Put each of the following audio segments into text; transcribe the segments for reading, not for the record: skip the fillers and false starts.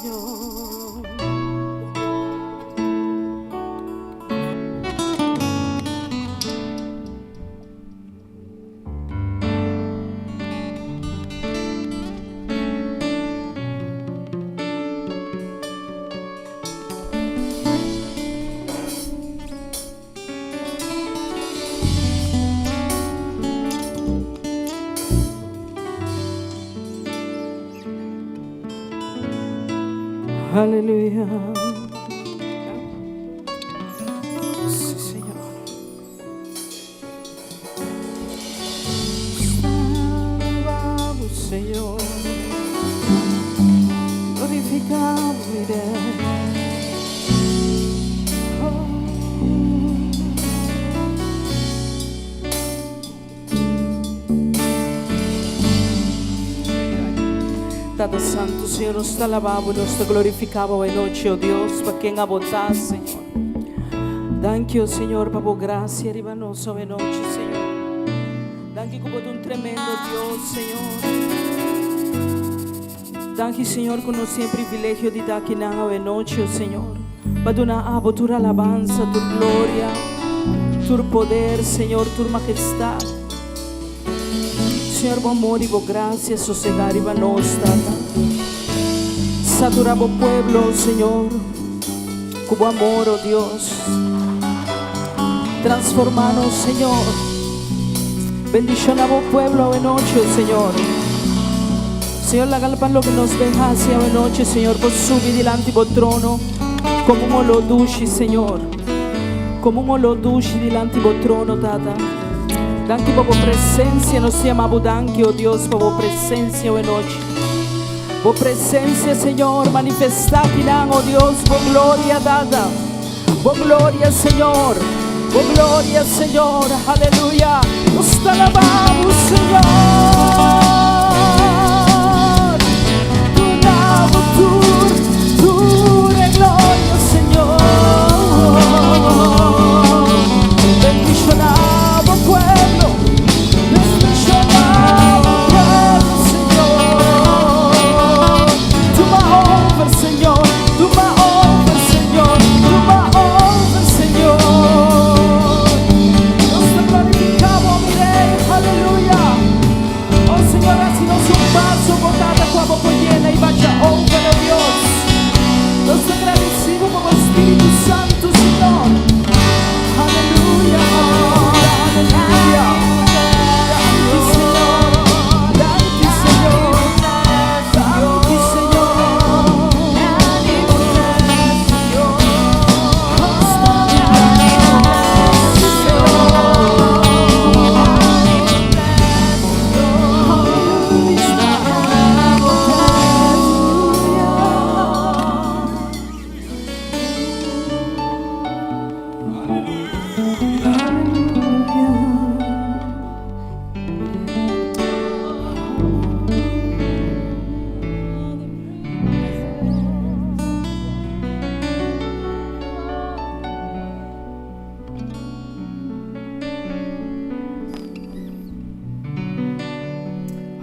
Señor. Aleluya. Sí, Señor. Alabamos, Señor. Glorificado, mi Rey. Oh. Tata Santu, Señor, nos ta alababo, nos ta glorificabo awe nochi, oh Dios, pa ken abo ta, Señor. Danki, oh Señor, pa bo gracia riba nos awe nochi, Señor. Danki ku bo ta un tremendo Dios, Señor. Danki, Señor, ku nos tin e privilegio di ta akinan awe nochi, oh Señor, pa duna abo tur alabansa, tur gloria, tur poder, Señor, tur majestad. Señor, bo amor i bo gracia sosegá riba nos, Tata. Saturá bo pueblo, Señor, ku bo amor, oh Dios. Transformá nos, Señor. Bendishoná bo pueblo awe nochi, oh Señor. Señor, laga pa loke nos bin hasi awe nochi, Señor, por subi dilanti bo trono komo un oló dushi, Señor. Komo un oló dushi dilanti bo trono, Tata. Danki pa bo presencia. Nos ta yama bo danki, oh Dios, pa bo presencia awe nochi. Bo presencia, Señor, manifesta akinan, oh Dios, bo gloria, Tata. Bo gloria, Señor. Bo gloria, Señor. Aleluya. Nos ta alaba bo, Señor. Duna bo tur, tur e gloria, Señor. Bendiciona bo pueblo. Bendiciona bo pueblo, Señor. Tuma over, Señor. Tuma over, Señor. Tuma over, Señor. Nos ta glorifica bo, mi Rey. Aleluya. Oh, Señor, haci nos un vaso bo Tata cua bo por yena y basha over, oh Dios. Nos ta gradeci bo pa bo Spiritu Santo, Señor. Aleluya, aleluya, aleluya. Danki, Señor. Danki, Señor. Danki, Señor.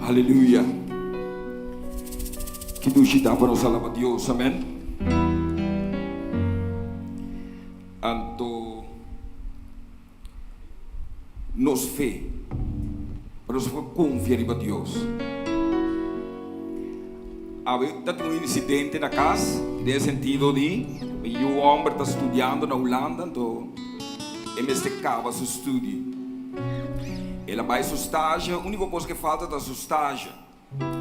Aleluya. Ki dushi ta pa nos alaba Dios. Amen. Anto nos fe, pa nos por confia riba Dios. Awe ta tin un incidente na cas, den e sentido di mi yu homber ta studiando na Hulanda, anto e mester caba su studio. El a bay su stage, unico cos ke falta ta su stage.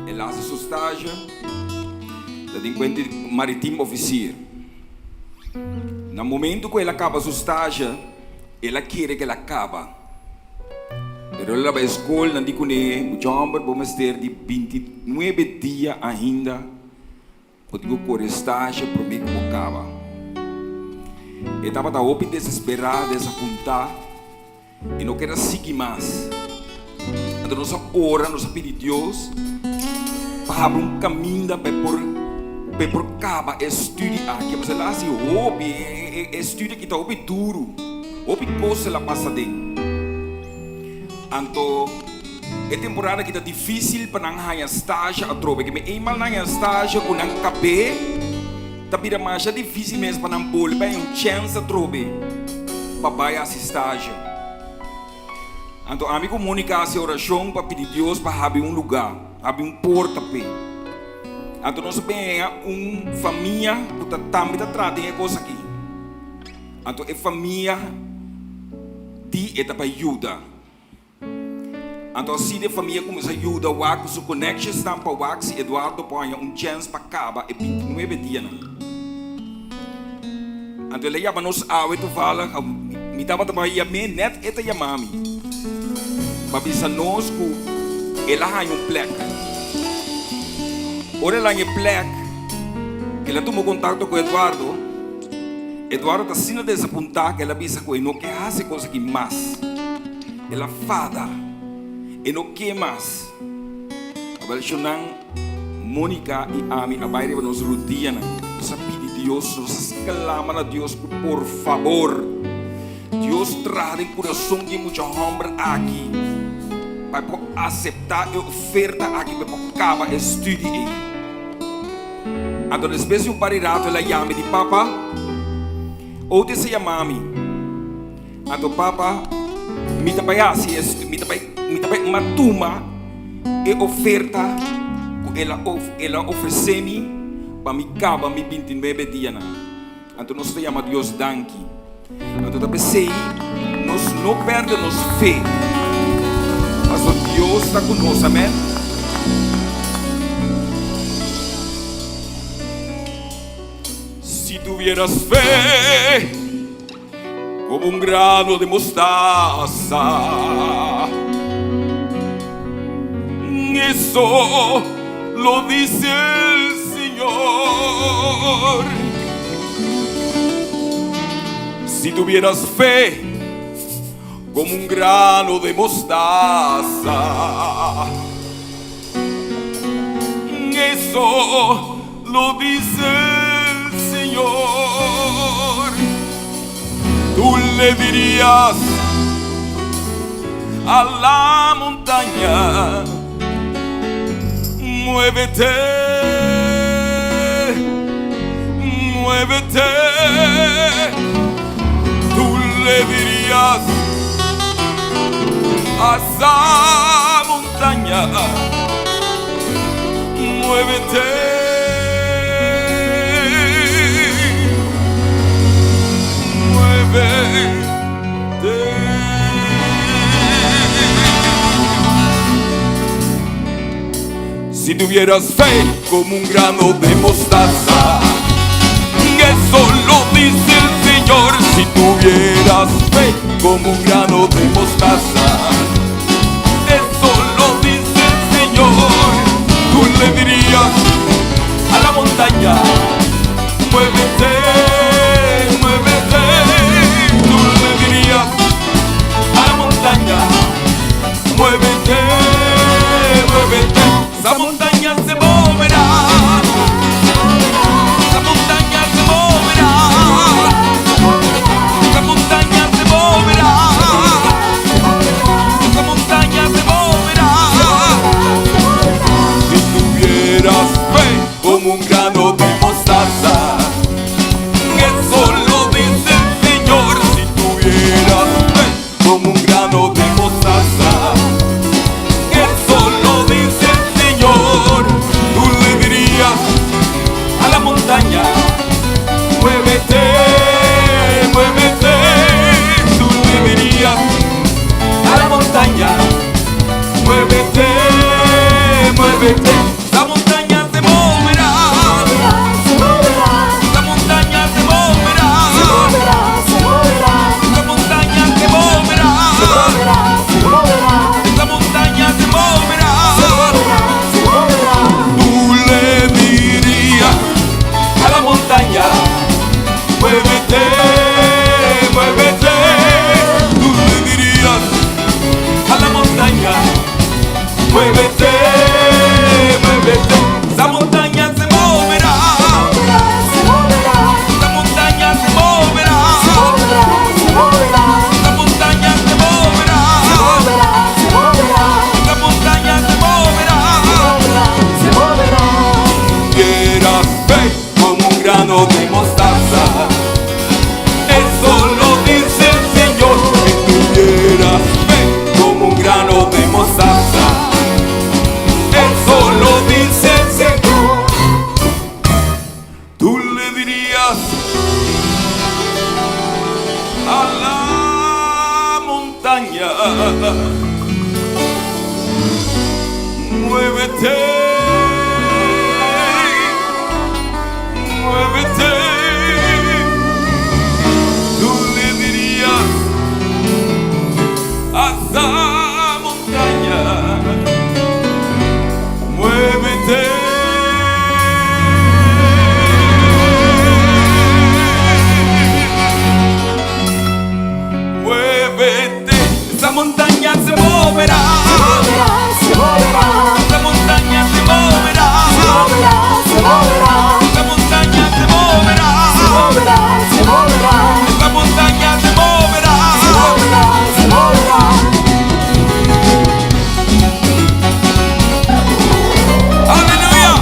El a hasi su stage, ta tin cuenta di maritiem officier. Na momento cu el a caba su stage, el a kere cu el a caba. Pero el a bai skol, nan di kuné, Mucha hòmber, bo mester di bintinuebe dia ainda, bo tin ku kore stasje promé ku bo kaba. E tabata hopi desesperá, desapuntá, e no ker a sigui mas. Anto nos a ora, nos a pidi Dios pa habri un kaminda pa e por pa e por kaba e studi aki. Pasobra el a hasi hopi, e studi aki ta hopi duru. Hopi kos el a pasa den. Anto E temporada aki ta difísil pa nan haña stage atrobe. Ke mi eenmaal nan haña stage ku nan kab'é, ta bira masha difísil mes pa nan bolbe haña un chèns atrobe pa bai hasi stage. Anto ami ku Monica hasi orashon pa pidi Dios pa habri un lugá, habri un porta p'e. Anto nos a bin haña un famia ku ta tambe ta traha den e kos aki. Anto e famia di e ta bai yuda. Anto asina e famia kuminsá yuda wak ku su connectionsnan pa wak si Eduardo por haña un chèns pa kaba e bintinuebe dianan. Anto el a yama nos awe toevallig, mi tabata bai yam'é, nèt e ta yama mi pa bisa nos ku el a haña un plèk. Ora el a haña e plèk, el a tuma kontakto ku Eduardo. Eduardo ta asina desapuntá ku el a bisa ku e no ke hasi e kos aki mas. El a fada. E no ke mas. Abel Shonan, Monica i ami a bai riba nos rudianan. Nos a pidi Dios, nos a sklama na Dios ku por fabor, Dios traha den kurason di e mucha hòmber aki pa e por aseptá e oferta aki pa e por kaba e studi ei. Anto despues di un par di rato el a yama mi di, Papa, Otis a yama mi. Anto papa, mi ta bai hasi es, mi ta bai, mi ta bai matuma e oferta ku el a el a ofresé mi pa mi kaba mi bintinuebe dianan. Anto nos ta yama Dios danki. Anto ta p'esei nos no pèrdè nos fe, pasobra Dios ta ku nos. Amèn. Si tuvieras fe. Como un grano de mostaza. Eso lo dice el Señor. Si tuvieras fe como un grano de mostaza. Eso lo dice el Señor. Tú le dirías a la montaña, muévete, muévete. Tú le dirías a esa montaña, muévete, muévete. Si tuvieras fe como un grano de mostaza, eso lo dice el Señor. Si tuvieras fe como un grano de mostaza, eso lo dice el Señor. Tú le dirías a la montaña, muévete, muévete. Tú le dirías a la montaña, muévete, muévete. Esa montaña se moverá. Esa montaña se moverá. Esa montaña se moverá. Esa montaña se moverá. Si tuvieras fe como un grano de mostaza. montaña, muévete, muévete. Tú le dirías a esa montaña, muévete. Muévete, esa montaña se moverá. Se moverá, Esa montaña se moverá. se moverá, se moverá, Esa montaña se moverá. se moverá, se moverá, Esa montaña se moverá. se moverá, se moverá. Aleluya.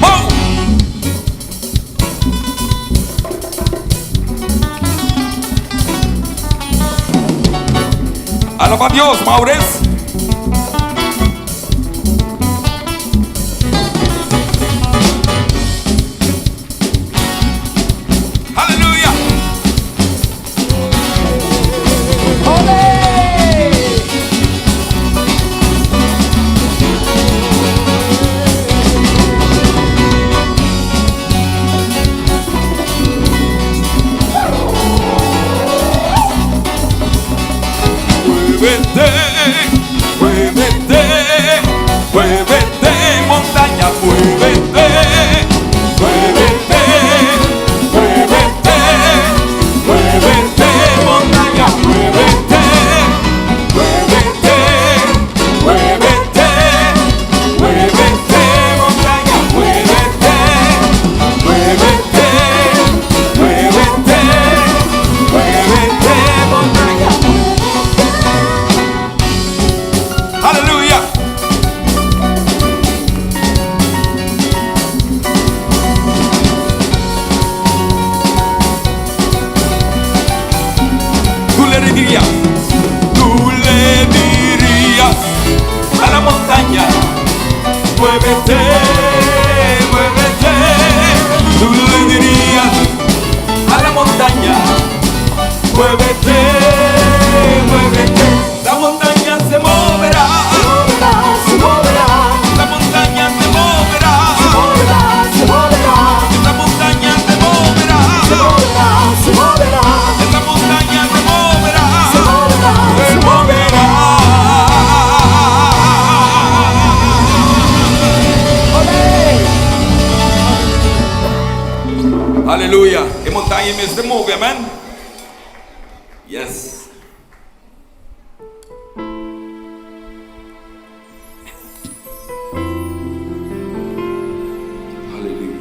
¡Oh! Alaba a Dios, Maures. Aleluya. ¡Olé! Muévete, muévete, muévete, montaña, muévete, muévete, muévete, muévete, montaña, muévete, muévete, muévete, muévete, montaña, muévete, muévete, muévete, muévete, montaña. Aleluya. Tú le dirías, tú le dirías a la montaña, muévete, muévete. Tú le dirías a la montaña, muévete, muévete. La montaña se moverá, Se moverá, la montaña se moverá, se moverá, se moverá, la montaña se moverá, se moverá, se moverá, la montaña se moverá, se moverá, se moverá. ¡Olé! Aleluya. E montaña mester move, amèn? Yes. Aleluya.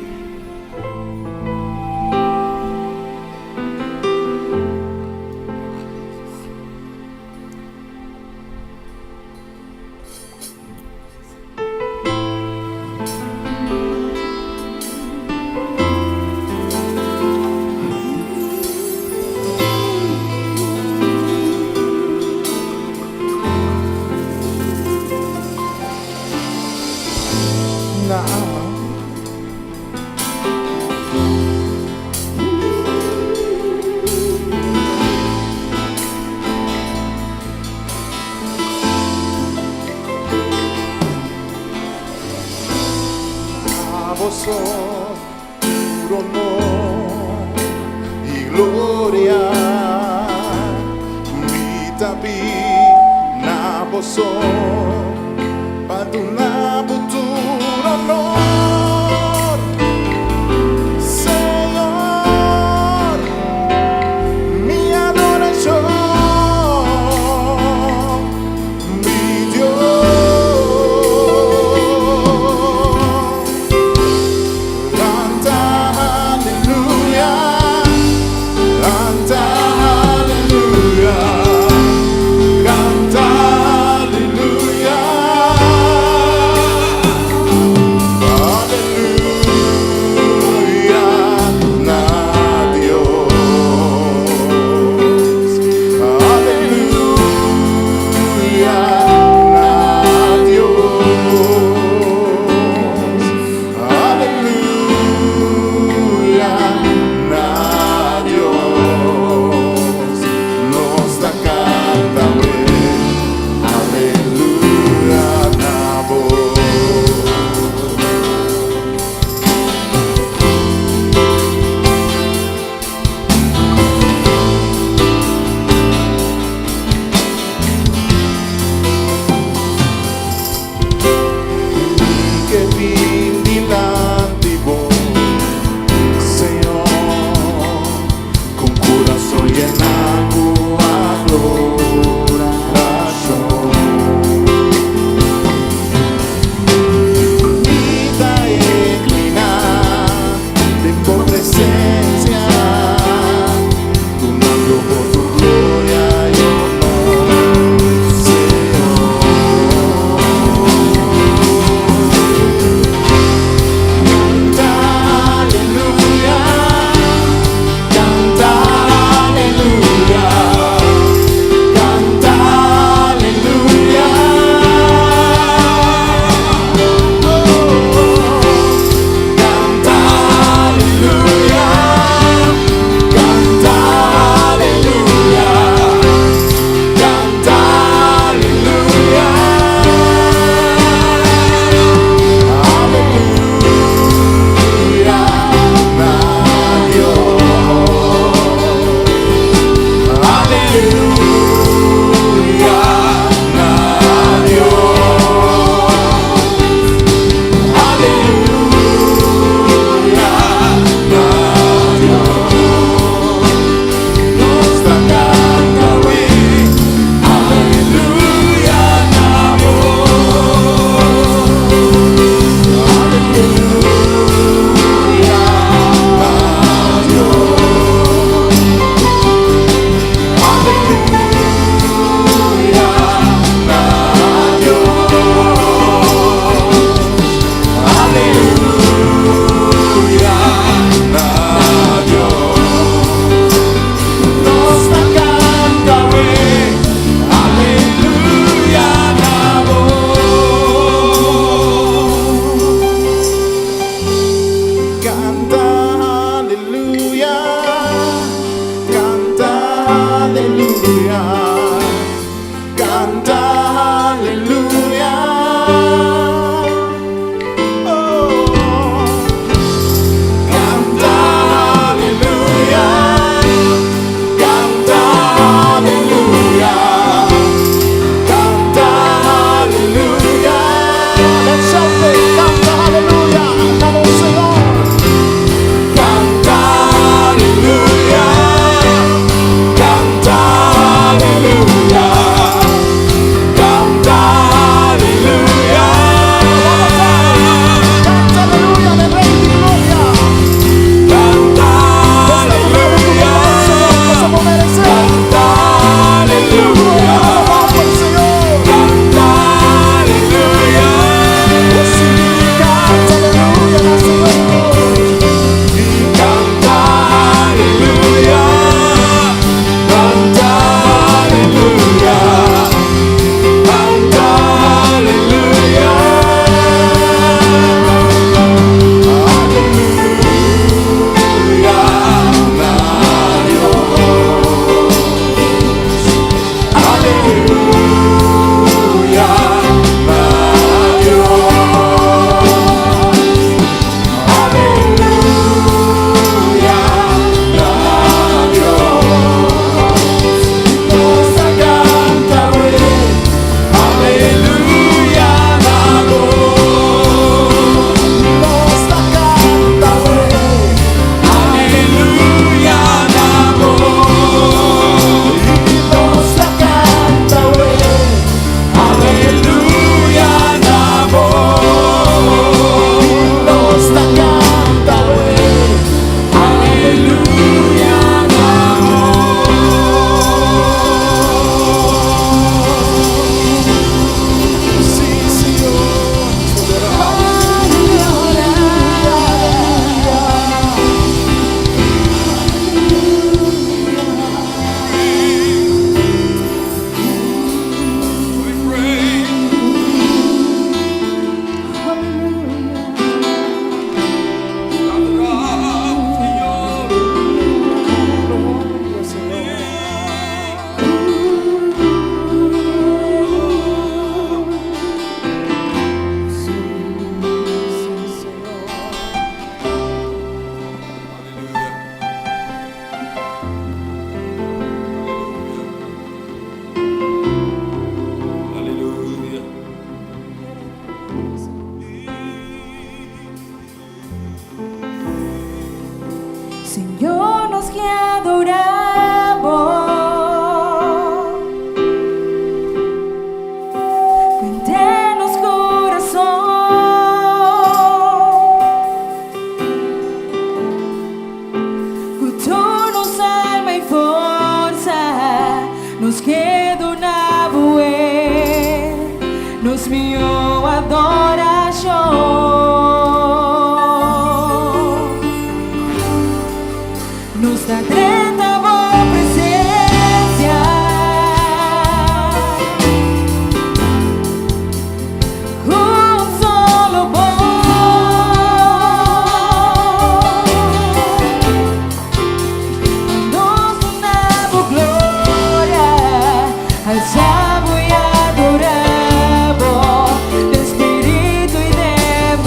Now. Abo so tur honor i gloria. Mi ta bin na bo so pa duna bo tur honor, Señor, mi adorashon, mi Dios. Kanta aleluya, kanta aleluya, kanta aleluya. Nos mihó adorashon. Nos ta drenta bo presensia. Ku un solo bos. Nos duna bo gloria, alsa bo i adorá bo, den spiritu i den.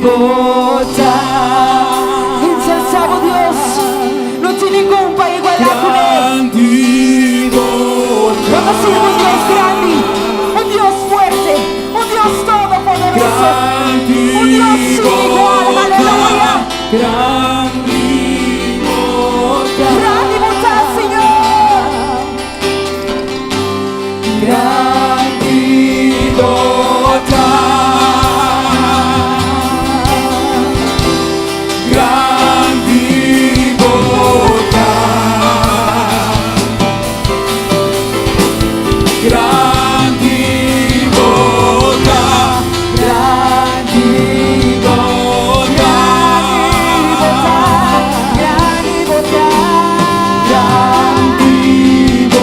Bo ta. Ensalzá bo Dios, no tin ningun pa igualá kuné. Bo ta sirbi un Dios grandi, un Dios fuerte, un Dios todopoderoso, un Dios sin igual. Aleluya! Grandi bo ta, Señor! Grandi bo ta. Grandi bo ta. Grandi bo ta. Grandi bo ta. Grandi bo ta. Grandi bo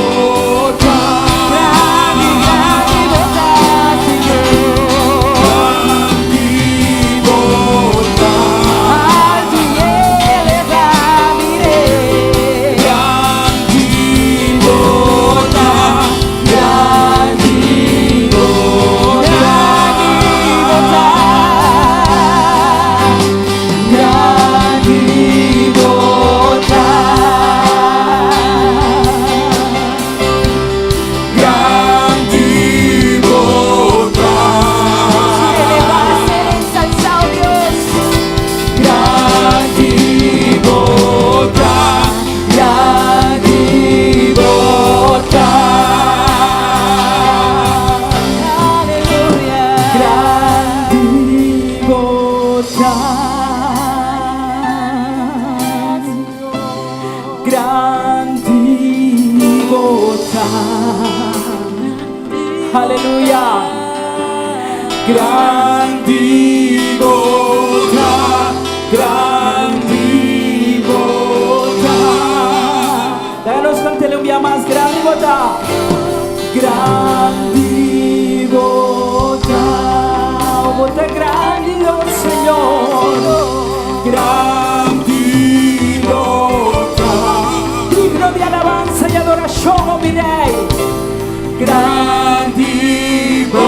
ta. Grandi, grandi bo ta, Señor. Grandi bo ta. Alto y eleva mi Rey. Grandi bo ta. Grandi bo ta. Grandi bo ta. Grandi bo ta. Grandi bo ta. Eleva ser ensalzado Dios. Grandi bo ta. Grandi bo ta. Aleluya. Grandi bo ta. Grandi bo ta. Aleluya. Grandi bo ta. Grandi bo ta. Laga nos kant'é un bia mas. Grandi bo ta. Grandi bo ta. Bo ta grandi, oh Señor. Grandi bo ta. Digno di alabansa i adorashon, oh mi Rei. Grandi bo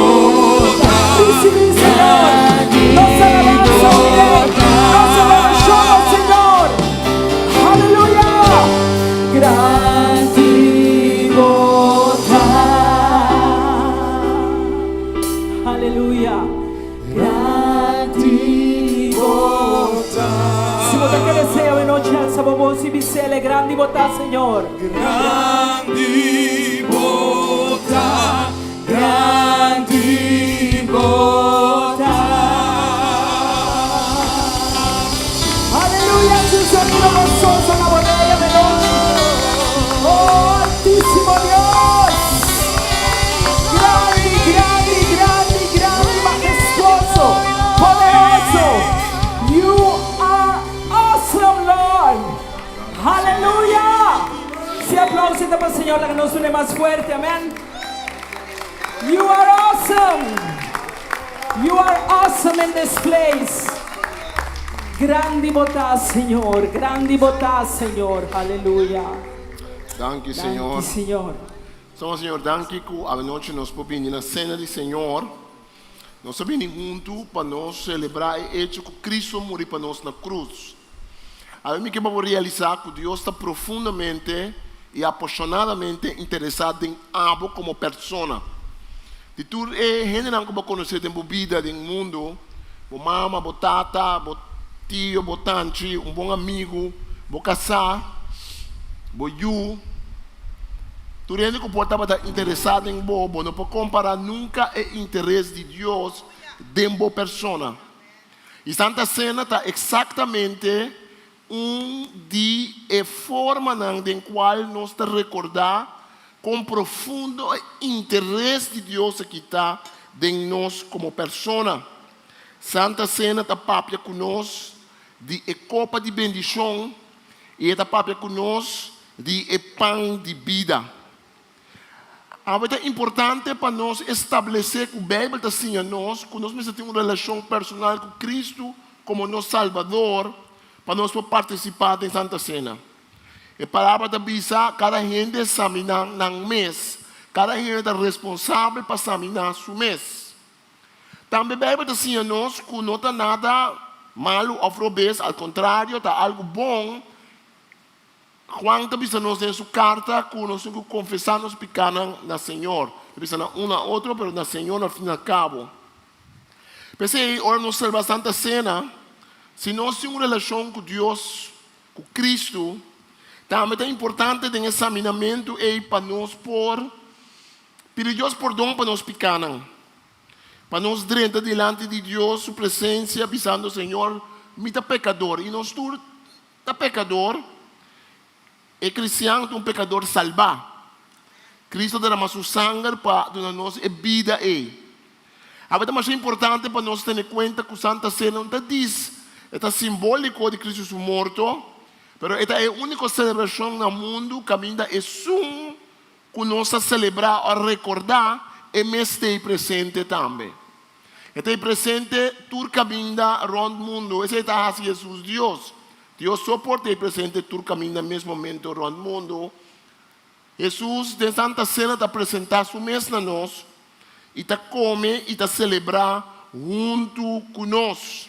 ta. Risibí, Señor, nos alabansa, oh mi Rei. Nos adorashon, oh Señor. Aleluya. Grandi bo ta. Aleluya. Grandi bo ta. Si bo ta kere sea anochi, alsa bo bos i bis'é, Grandi bo ta, Señor. Grandi bo ta. Grandi bo ta. Aleluya, su sonido gozoso na bodega di nochi. Oh, Altísimo Dios. Grandi, grandi, grandi, grandi, mahestuoso, poderoso. You are awesome, Lord. Aleluya. Si aplouso pa Señor, laga nos sona mas fuerte. Amèn. You are awesome. You are awesome in this place. Grandi bo ta, Señor. Grandi bo ta, Señor. Aleluya. Danki, Danki, Señor. Señor. So, Señor, danki ku anochi nos por bini na sena di Señor. Nos a bini huntu pa nos selebrá e echo ku Kristu a muri pa nos na krus. Awe mi ke pa bo realisá ku Dios ta profundamente i apashonadamente interesá den abo komo persona. Di tur e hendenan ku bo a konosé den bo bida den mundu, bo mama, bo tata, bo tio, bo tanchi, un bon amigu, bo kasá, bo yu, tur hende ku por tabata interesá den bo, bo no por kompará nunka e interes di Dios den bo persona. I Santa Sena ta eksaktamente un di e formanan den kual nos ta rekordá kon profundo e interes di Dios aki ta den nos komo persona. Santa Sena ta papia ku nos di e kopa di bendishon i e ta papia ku nos di e pan di bida. Awe ta importante pa nos establesé ku Beibel ta siña nos ku nos mester tin un relashon personal ku Kristu komo nos Salbador pa nos por partisipá den Santa Sena. E palabra ta bisa, Kada hende saminá nan mes. Kada hende ta responsabel pa saminá su mes. Tambe Beibel ta siña nos ku no ta nada. malu òf robes, al kontrario, ta algu bon. Juan ta bisa nos den su karta ku nos tin ku konfesá nos pikánan na Señor. Ta bisa na un na otro, pero na Señor na fin al kabo. P'esei, ora nos selebrá Santa Sena, si nos tin un relashon ku Dios, ku Kristu, tambe ta importante den e saminamentu ei pa nos por pidi Dios pordon pa nos pikánan, pa nos drenta dilanti di Dios su presensia bisando, Señor, mi ta pekador, i nos tur Ta pekador, e kristian ta un pekador salbá. Kristu a derama su sanger pa duna nos e bida ei. Awe ta masha importante pa nos tene kuenta ku Santa Sena no ta dis e ta simbóliko di Kristu su morto, pero e ta e úniko selebrashon na mundu kaminda esun ku nos ta selebrá òf rekordá e mes ta ei presente tambe. E ta ei presente tur kaminda rònt mundu. Esei ta hasi Hesus Dios. Dios so por ta ei presente tur kaminda mes momento rònt mundu. Hesus den Santa Sena ta presentá su mes na nos i ta kome i ta selebrá huntu ku nos.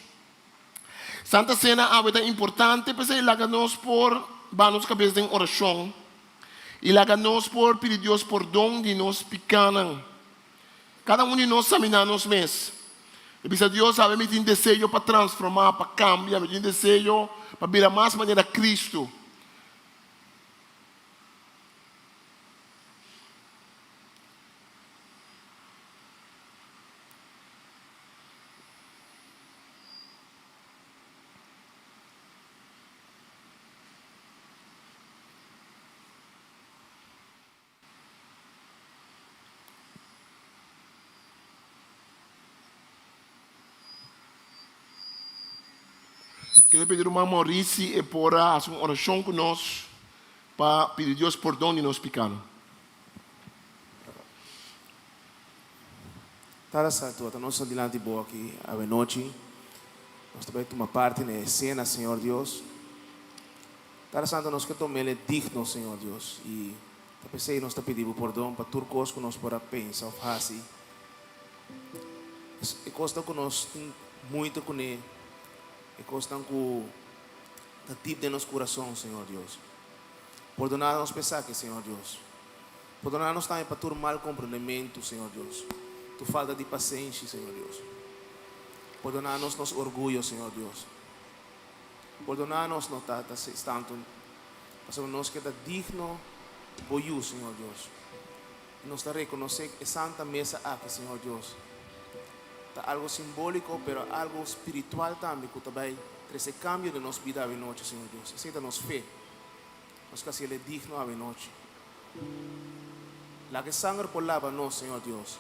Santa Sena awe ta importante p'esei laga nos por baha nos kabes den orashon i laga nos por pidi Dios pordon di nos pikánan. Kada un di nos saminá nos mes i bisa, Dios, awe mi tin deseo pa transformá, pa kambia, mi tin deseo pa bira mas manera Kristu. Kere pidi ruman Maurici e por a hasi un orashon ku nos pa pidi Dios pordon di nos pikanan. Tata Santu, ata nos ta dilanti bo aki awenochi. Nos ta bai tuma parti na e sena, Señor Dios. Tata Santu, nos ke tom'el e digno, Señor Dios, i ta p'esei nos ta pidi bo pordon pa tur kos ku nos por a pensa òf hasi. E kosnan ku nos tin moita kuné, e kosnan ku ta dip den nos kurason, Señor Dios. Pordoná nos p'esaki, Señor Dios. Pordoná nos tambe pa tur mal komprondementu, Señor Dios, tur falta di pasenshi, Señor Dios. Pordoná nos nos orguyo, Señor Dios. Pordoná nos, no Tata Santu, pasobra nos ke ta digno Bo Yu, Señor Dios. I nos ta rekonosé e Santa Mesa aki, Señor Dios, ta algo simbóliko, pero algo spiritual tambe ku ta bai trese kambio den nos bida awenochi, Señor Dios. Esei ta nos fe. Nos ke hasiel e digno awenochi. Laga e sanger por laba nos, Señor Dios,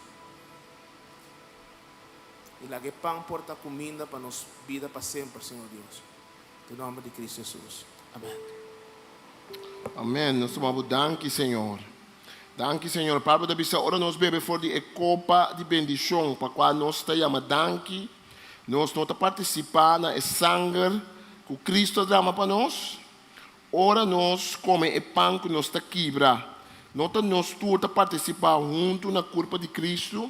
i laga e pan por ta kuminda pa nos bida pa semper, Señor Dios. Den nomber di Cristo Jesus. Amen. Amen. Nos ta bo danki, Señor. Danki, Señor. Pablo ta bisa, ora nos bebe for di e kopa di bendishon, pa kua nos ta yama danki, nos no ta partisipá na e sanger ku Cristo a drama pa nos? Ora nos kome e pan ku nos ta kibra, no ta nos tur ta partisipá huntu na kurpa di Kristu?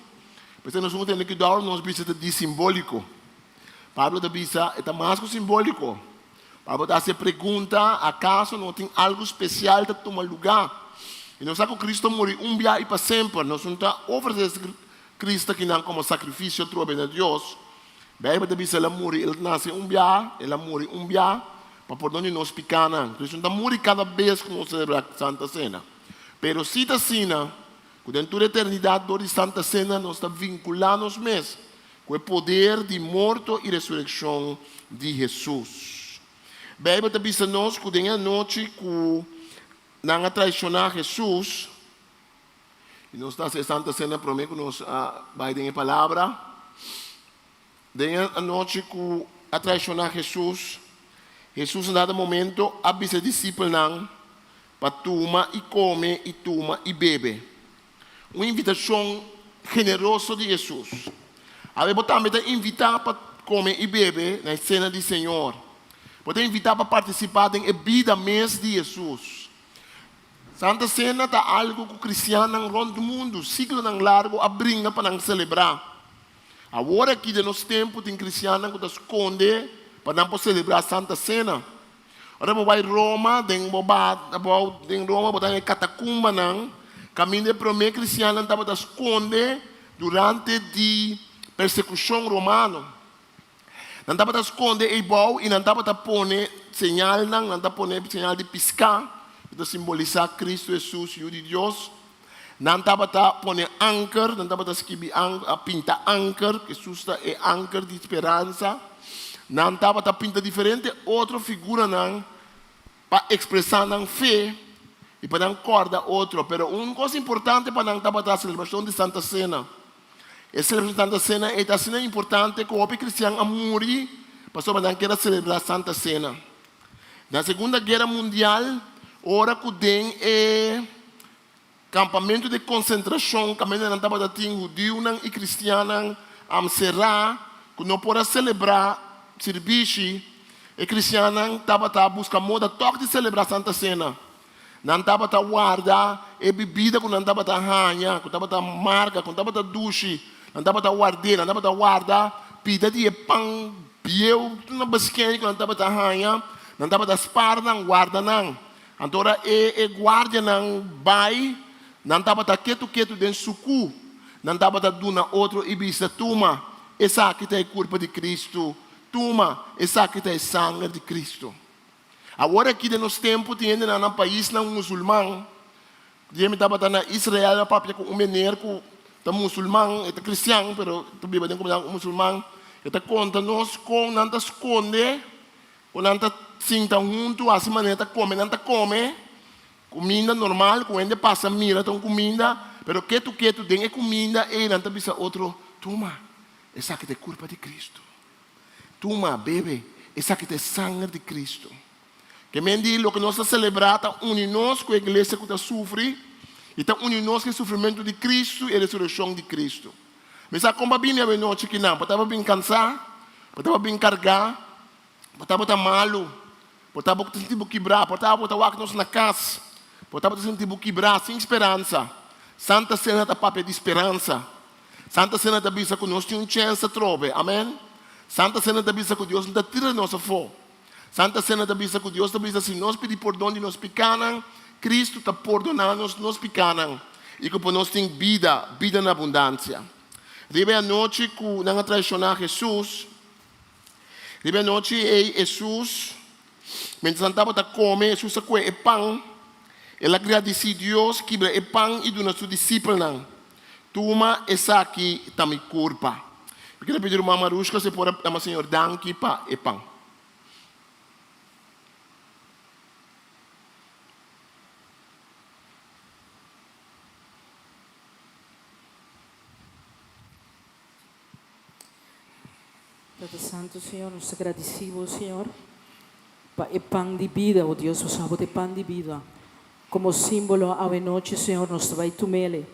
P'esei nos no tene kuidou nos bisa ta di simbóliko. Pablo ta bisa e ta mas ku simbóliko. Pablo ta hasi e pregunta, Akaso no tin algu spesial ta tuma lugá? I nos sa ku Kristu a muri un bia i pa semper. Nos no ta ofresé Kristu akinan komo sakrifisio atrobe na Dios. Beibel ta bisa el a muri, el a nase un bia, el a muri un bia pa pordon di nos pikánan. Kristu no ta muri kada bes ku nos selebrá Santa Sena. Pero si ta asina ku den tur eternidat dor di Santa Sena nos ta vinkulá nos mes ku e poder di morto i resurekshon di Hesus. Beibel ta bisa nos ku den e anochi ku nan a traishoná Hesus, I nos ta hasi e Santa Sena promé ku nos a bai den e Palabra. Den e anochi ku a traishoná Hesus, Hesus na dado momento a bisa e disipelnan pa tuma i kome i tuma i bebe. Un invitashon generoso di Hesus. Awe bo tambe ta invitá pa kome i bebe na e Sena di Señor. Bo ta invitá pa partisipá den e bida mes di Hesus. Santa Sena ta algu ku kristiannan rònt mundu siglonan largu a bringa pa nan selebrá. Awor aki den nos tempu tin kristiannan ku ta skonde. pa nan por selebrá Santa Sena. Ora bo bai Roma, den bo ba abou den Roma bo ta haña e katakumbanan kaminda e promé kristiannan tabata skonde durante di persekushon romano. Nan tabata skonde eibou i nan tabata pone señalnan, nan ta pone señal di piská ku ta simbolisá Kristu Hesus, Yu di Dios. Nan tabata pone anker, nan tabata skibi pinta anker, Hesus ta e anker di speransa. Nan tabata pinta diferente otro figuranan pa ekspresá nan fe i pa nan kòrda otro. Pero un kos importante pa nan tabata selebrashon di Santa Sena. E selebrashon di Santa Sena ei ta asina importante ku hopi kristian a muri pasobra nan kier a selebrá Santa Sena. Na Segunda Guera Mundial, ora ku den e kampamentu di konsentrashon kaminda nan tabata tin hudiunan i kristiannan amserá ku no por a selebrá sirbishi, e kristiannan tabata buska moda tòg di selebrá Santa Sena. Nan tabata warda e bibida ku nan tabata haña, ku tabata marga, ku tabata dushi. Nan tabata ward'é, nan tabata warda pida di e pan bieu na beskèn ku nan tabata haña. Nan tabata spar nan, warda nan. Anto ora e e guardianan bai, nan tabata ketu ketu den sukú. Nan tabata duna otro i bisa, Tuma, esaki ta e kurpa di Kristu. Tuma, esaki ta e sanger di Kristu. Awor aki den nos tempu tin hendenan na paisnan musulman. Dia mi tabata na Israel mi a papia ku un meneer ku ta musulman, e ta kristian pero ta biba den komunidat musulman. E ta konta nos kon nan ta skonde, kon nan ta sinta huntu hasi manera ta kome. Nan ta kome kuminda normal ku hende pasa mira ta un kuminda, pero ketu ketu den e kuminda ei nan ta bisa otro, Tuma, esaki ta e kurpa di Kristu. Tuma, bebe, esaki ta e sanger di Cristo. Ke men di loke nos ta selebrá ta uni nos ku e iglesia ku ta sufri i ta uni nos ku e sufrimentu di Cristo i e resurekshon di Cristo. Mi sa kon bo a bini awe nochi kinan, bo tabata bin kansá, bo tabata bin kargá, bo tabata malu, bo tabata sinti bo kibrá, por ta bo ta wak nos na kas, bo tabata sinti bo kibrá, sin speransa. Santa Sena ta papia di speransa. Santa Sena ta bisa ku nos tin un chèns atrobe. Amèn. Santa Sena ta bisa ku Dios no ta tira nos afó. Santa Sena ta bisa ku Dios ta bisa si nos pidi pordon di nos pikánan, Kristu ta pordoná nos nos pikánan i ku por nos tin bida, bida na abundansia. Riba e anochi ku nan a traishoná Hesus, riba e anochi ei Hesus, miéntras nan tabata kome, Hesus a kue e pan, el a gradisí Dios, kibra e pan i duna su disipelnan. Tuma esaki ta mi kurpa. Mi kere pidi ruman Marushka si e por a yama Señor danki pa e pan. Tata Santo Señor, nos ta gradisi Bo Señor pa e pan di bida, o Dios, nos a bo ta e pan di bida como simbolo awe nochi Señor nos ta bay tumele.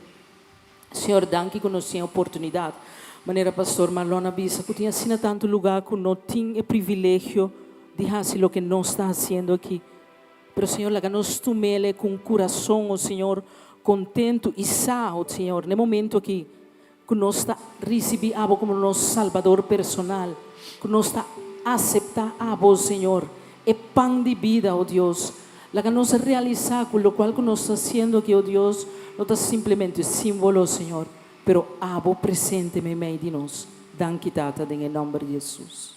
Señor danki cu nos tin e oportunidad, manera Pastor Marlon a bisa cu tin asina tanto lugar cu no tin e privilegio di haci loke nos ta haciendo aki, pero Señor laga nos tumele cu un curason, o Señor, contento y sa, o Señor, na e momento aki Ku nos ta risibí abo komo nos Salbador personal, ku nos ta aseptá abo, Señor, e pan di bida, o Dios. Laga nos realisá ku lokual ku nos ta hasiendo aki, o Dios, no ta simplemente símbolo, Señor, pero abo presente meimei di nos. Danki, Tata, den e nòmber di Hesus.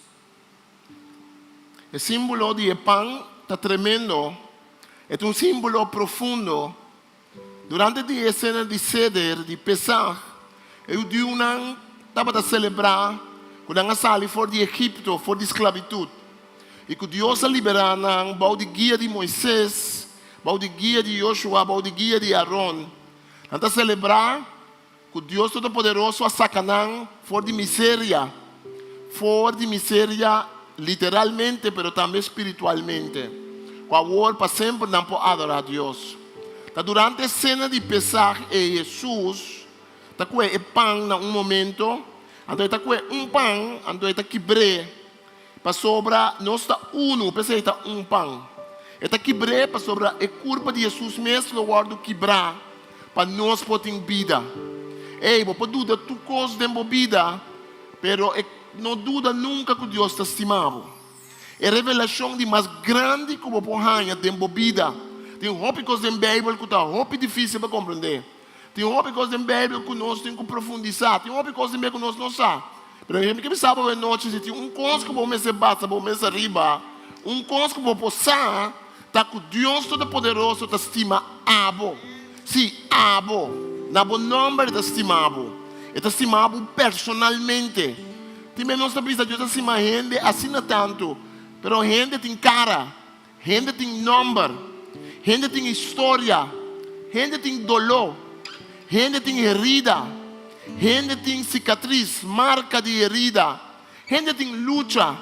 E símbolo di e pan ta tremendo, e ta un símbolo profundo. Durante di e sena di Seder di Pesach, e hudiunan tabata selebrá ku nan a sali for di Egipto, for di sklabitut, i ku Dios a liberá nan bou di guia di Moises, bou di guia di Yoshua, bou di guia di Aron. Nan ta selebrá ku Dios Todopoderoso a saka nan for di miseria, for di miseria literalmente pero tambe spiritualmente, ku awor pa semper nan por adorá Dios. Ta durante e sena di Pesach ei Hesus ta kue e pan na un momento, anto e ta kue un pan, anto e ta kibr'é, pasobra nos ta unu, p'esei ta un pan. E ta kibr'é pasobra e kurpa di Hesus mes lo wòrdu kibrá pa nos por tin bida. Ei, bo por duda tur kos den bo bida, pero e no duda nunka ku Dios ta stima bo. E revelashon di mas grandi ku bo por haña den bo bida. Tin hopi kos den Beibel ku ta hopi difísil pa komprendé. Tin hopi kos den Beibel ku nos tin ku profundisá. Tin hopi kos den Beibel ku nos no sa. Pero mi ke bisa bo anochi, si tin un kos ku bo mester basa bo mes ariba, un kos ku bo por sa, ta ku Dios Todopoderoso ta stima abo. Sí, abo. Na bo nòmber e ta stima bo. E ta stima bo personalmente. Tin bes nos ta bisa Dios ta stima hende asina tantu, pero hende tin kara, hende tin nòmber, hende tin historia, hende tin doló, hende tin herida, hende tin sikatris, marka di herida, hende tin lucha,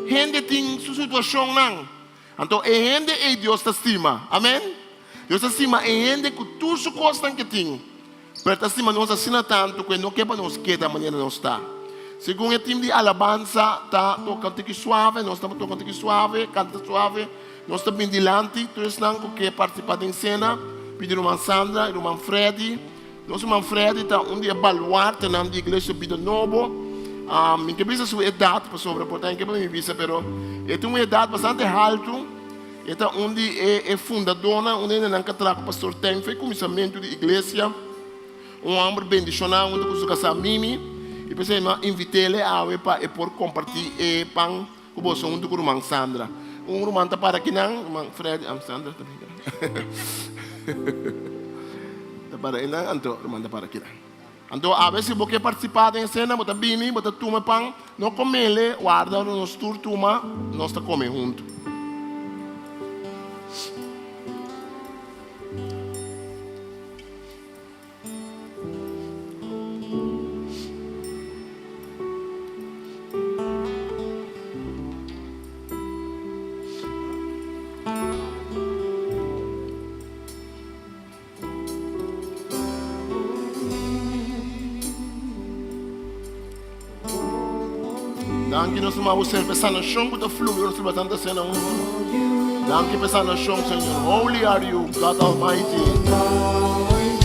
hende tin su situashonnan. Anto e hende ei Dios ta stima. Amen. Dios ta stima e hende ku tur su kosnan ke tin. Pero e ta stima nos asina tantu ku e no ke pa nos keda manera nos ta. Segun e tim di alabansa ta toka un tiki suave, nos ta toka un tiki suave, kanta suave, nos ta bin dilanti. Tur esnan ku ke partisipá den sena, pidi ruman Sandra i ruman Freddy. Nos ruman Freddy ta un di e baluartenan di Iglesia Bida Nobo. Mi ke bisa su edat pasobra por ta en ke pa mi bisa, pero e tin un edat bastante haltu. E ta un di e fundadónan, un di hendenan ku a traha ku Pastor Teng for e kuminsamentu di iglesia. Un hòmber bendishoná huntu ku su kasá Mimi. I p'esei mi a invit'é awe pa e por kompartí e pan ku boso huntu ku ruman Sandra. Un ruman ta para akinan, ruman Freddy, ah, Sandra ta brinka. Ta para einan, anto ruman ta para akinan. Anto awe si bo ke partisipá den e sena, bo ta bini, bo ta tuma e pan, no komele, warda ora nos tur tuma, nos ta kome huntu. Danki nos Mama bo ser pa e sanashon ku ta flui ora nos riba Santa Sena huntu. Danki pa e sanashon, Señor. Holy are you, God Almighty.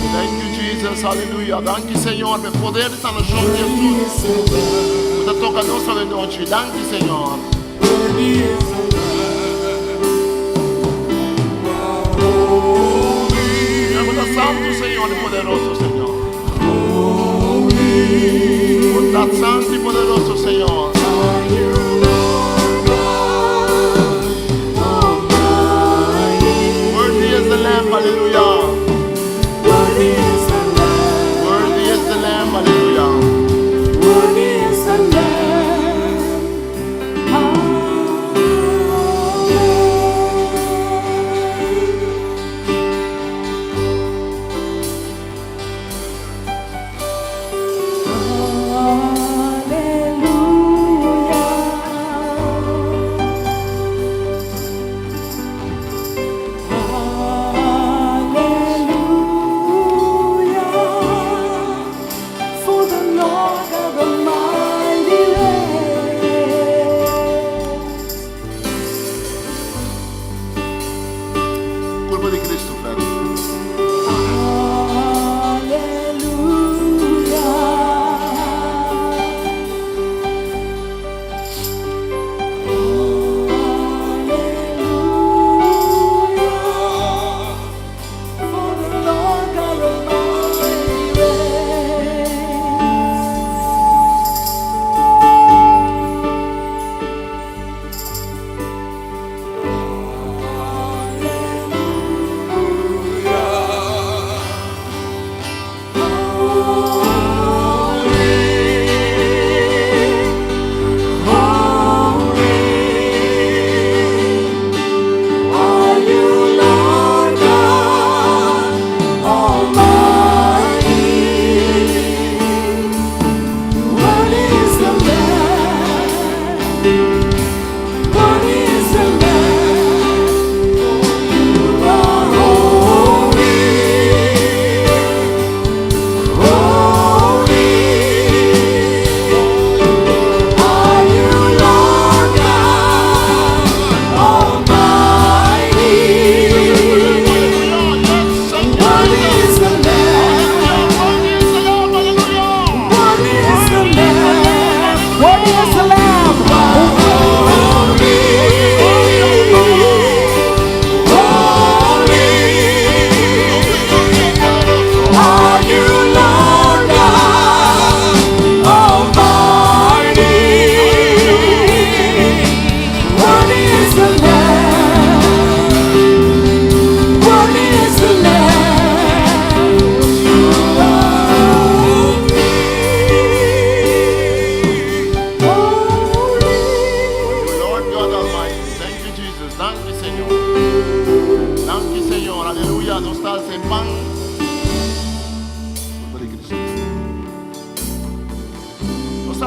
Thank you, Jesus. Hallelujah. Danki, Señor, pa e poder di sanashon di Jesus ku ta toka nos awe nochi. Danki, Señor. Bo ta santu, Señor, i poderoso, Señor. Bo ta santu i poderoso, Señor. Worthy is the Lamb, hallelujah. Worthy is the Lamb, hallelujah.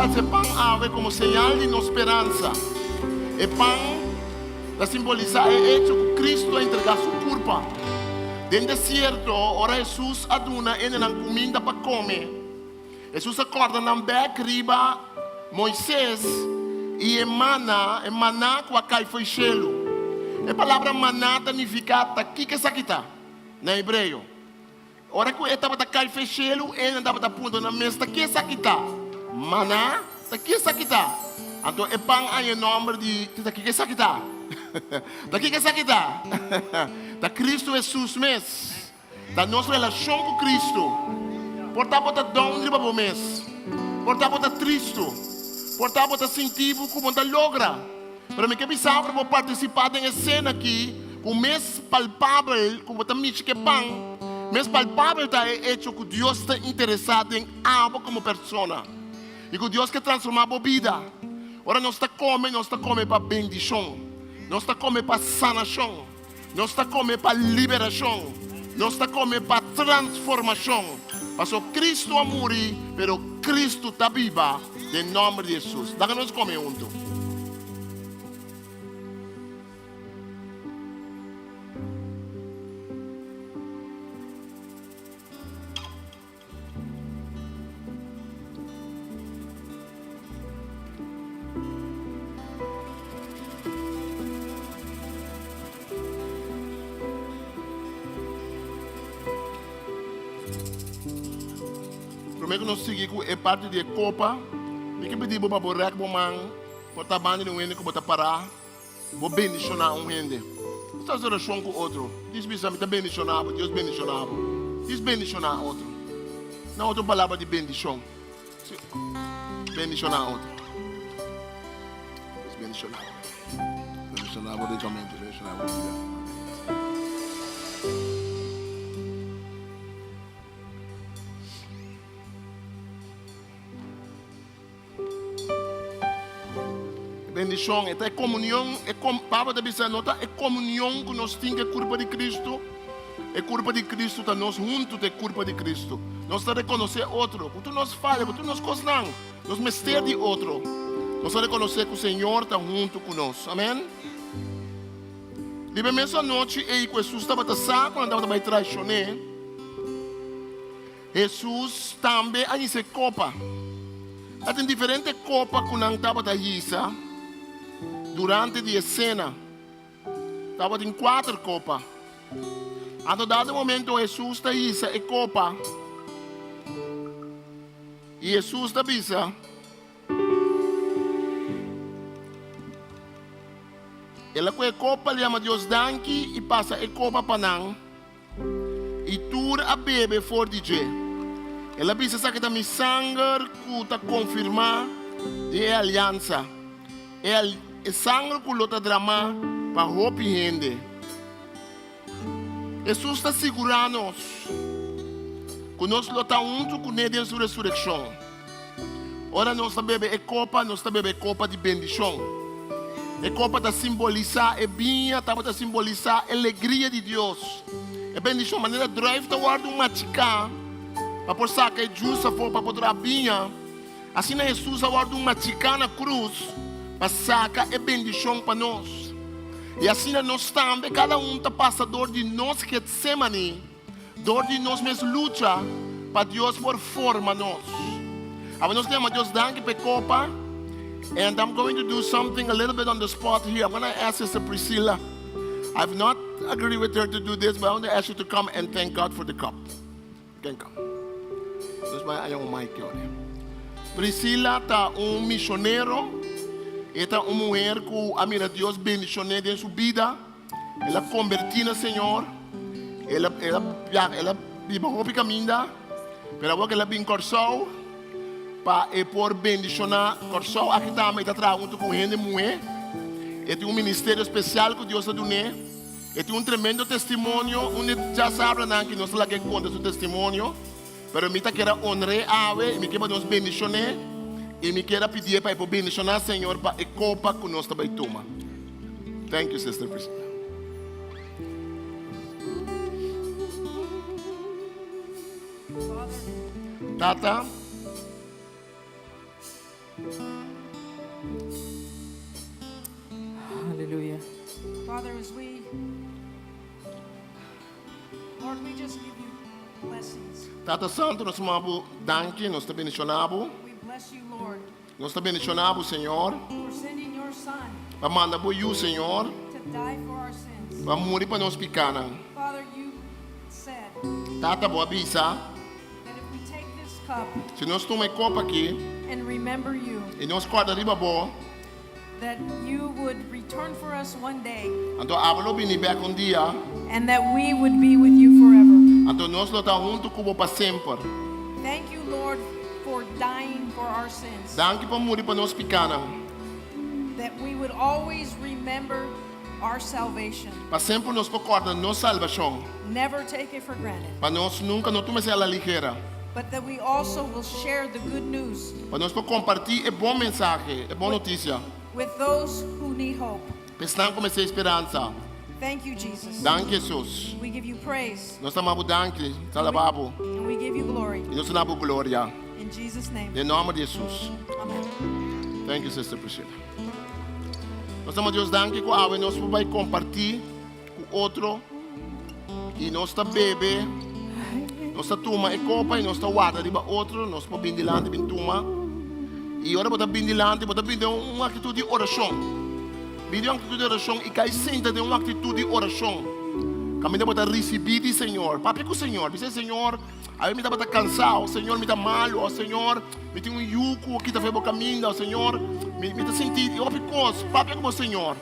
ta alsa e pan awe komo señal di nos speransa. E pan ta simbolisá e echo ku Kristu a entregá su kurpa. Den desierto, ora Hesus a duna hendenan kuminda pa kome, Hesus a kòrda nan bèk riba Moises i e mana, e maná ku a kai fo'i shelu. E palabra maná ta nifiká ta kiko esaki ta na hebreo. Ora ku e tabata kai fo'i shelu, enan tabata puntra nan mes, Ta ki esaki ta? Maná? Ta ki esaki ta? Anto e pan a haña e nòmber di, Ta kiko esaki ta? Ta kiko esaki ta? Ta Kristu Hesus mes. Ta nos relashon ku Kristu. Por ta bo ta down riba bo mes. Por ta bo ta tristu. Por ta bo ta sinti bo ku bo no ta logra. Pero mi ke bisa bo pa bo partisipá den e sena aki ku mes palpabel ku bo ta mishi ku e pan, mes palpabel ta e echo ku Dios ta interesá den abo komo persona i ku Dios ke transformá bo bida. Ora nos ta kome, nos ta kome pa bendishon. Nos ta kome pa sanashon. Nos ta kome pa liberashon. Nos ta kome pa transformashon. Paso Kristu a muri, pero Kristu ta biba, den nòmber di Hesus. Laga nos kome huntu. Promé ku nos sigui ku e parti di e kopa, mi ke pidi bo pa bo rèk bo man por ta banda di un hende ku bo ta pará. Bo bendishoná un hende. Nos ta hasi orashon ku otro. Dios bisa, Mi ta bendishoná bo. Dios bendishoná bo. Dios bendishoná otro. Na otro palabra di bendishon. Si. Bendishoná otro. Dios bendishoná bo. Bendishoná bo rikamente. Bendishoná bo bida. E bendishon, e ta e komunion, e kom, Pablo ta bisa, no ta e komunion ku nos tin ku e kurpa di Kristu. E kurpa di Kristu ta nos huntu ta e kurpa di Kristu. Nos ta rekonosé otro, ku tur nos faya, ku tur nos kosnan, nos mester di otro. Nos ta rekonosé ku Señor ta huntu ku nos. Amen. Riba e mes anochi ei ku Hesus tabata sa ku nan tabata bai traishon'é, Hesus tambe a hisa e kopa. A tin diferente kopa ku nan tabata hisa durante di e sena. Tabatin kuater kopa. Anto dado momento Hesus ta hisa e kopa i Hesus ta bisa, El a kohe e kopa, yama Dios danki i pasa e kopa pa nan. I tur a bebe for di dje. El a bisa, Esaki ta mi sanger ku ta konfirmá di e aliansa, e sanger ku lo ta dramá pa hopi hende. Hesus ta sigurá nos ku nos lo ta huntu kuné den su resurekshon. Ora nos ta bebe e kopa, nos ta bebe e kopa di bendishon. E kopa ta simbolisá e biña, tabata simbolisá e legria di Dios. E bendishon, manera druif ta wòrdu machiká pa por saka e jus afó pa por traha biña, asina Hesus a wòrdu machiká na krus pa saka e bendishon pa nos. I asina nos tambe, kada un ta pasa dor di nos Getsemani. Dor di nos mes lucha pa Dios por forma nos. Awe nos ta yama Dios danki pa e kopa. And I'm going to do something a little bit on the spot here. I'm gonna ask Sister Priscilla. I've not agreed with her to do this, but I want to ask you to come and thank God for the cup. You can come. Nos bai haña un mic ahora. Priscilla ta un misionero. E ta un muher ku a mira Dios bendicione den su bida. El a kombertí na Señor, el a, el a biaha, el a biba hopi kaminda, pero awor ku el a bin Kòrsou pa e por bendishoná Kòrsou. Aki tambe e ta traha huntu ku hende muhé. E tin un ministerio spesial ku Dios a dun'é. E tin un tremendo testimonio. Un di djasabranan ki nos ta laga e konta su testimonio. Pero mi ta kier a honr'é awe i mi kier pa nos bendishon'é i mi kier a pidié pa e por bendishoná Señor pa e kopa ku nos ta bai tuma. Thank you, Sister Priscilla. Tata. Aleluya. Father, as we, Lord, we just give you blessings. Tata Santu, nos ta yama Bo danki, nos ta bendishoná Bo. We bless you, Lord, Nos ta bendishoná Bo, Señor. for sending your Son Pa manda Bo Yu, Señor. to die for our sins. Pa muri pa nos pikánan. Father, you said Tata, Bo a bisa. that if we take this cup Si nos tuma e kopa aki and remember you, i nos kòrda riba Bo, that you would return for us one day anto Abo lo bini bèk un dia, and that we would be with you forever. anto nos lo ta huntu ku Bo pa semper. Thank you, Lord, for dying for our sins, Danki pa muri pa nos pikánan. that we would always remember our salvation, Pa semper nos por kòrda nos salbashon. never take it for granted, Pa nos nunka no tuma esei a la ligera. but that we also will share the good news Pa nos por kompartí e bon mensahe, e bon notisia. with those who need hope. Pa esnan ku mester speransa. Thank you, Jesus. Danki, Jesus. We give you praise Nos ta yama Bo danki, ta alabá Bo. and we give you glory. I nos ta duna Bo gloria. In Jesus' name, Den nòmber di Jesus. amen. Thank you, Sister Priscilla. Nos ta yama Dios danki ku awe nos por bai kompartí ku otro i nos ta bebe, nos ta tuma e kopa i nos ta warda riba otro, nos por bin dilanti bin tuma. I ora bo ta bin dilanti, bo ta bin den un aktitut di orashon. Bin den un aktitut di orashon i kai sinta den un aktitut di orashon. Kaminda bo ta risibí di Señor. Papia ku Señor. Bisa, Señor, awe mi tabata kansá, o Señor, mi ta malu, o Señor, mi tin un yu ku a kita for e bo kaminda, o Señor, mi mi ta sinti hopi kos. Papia ku bo Señor.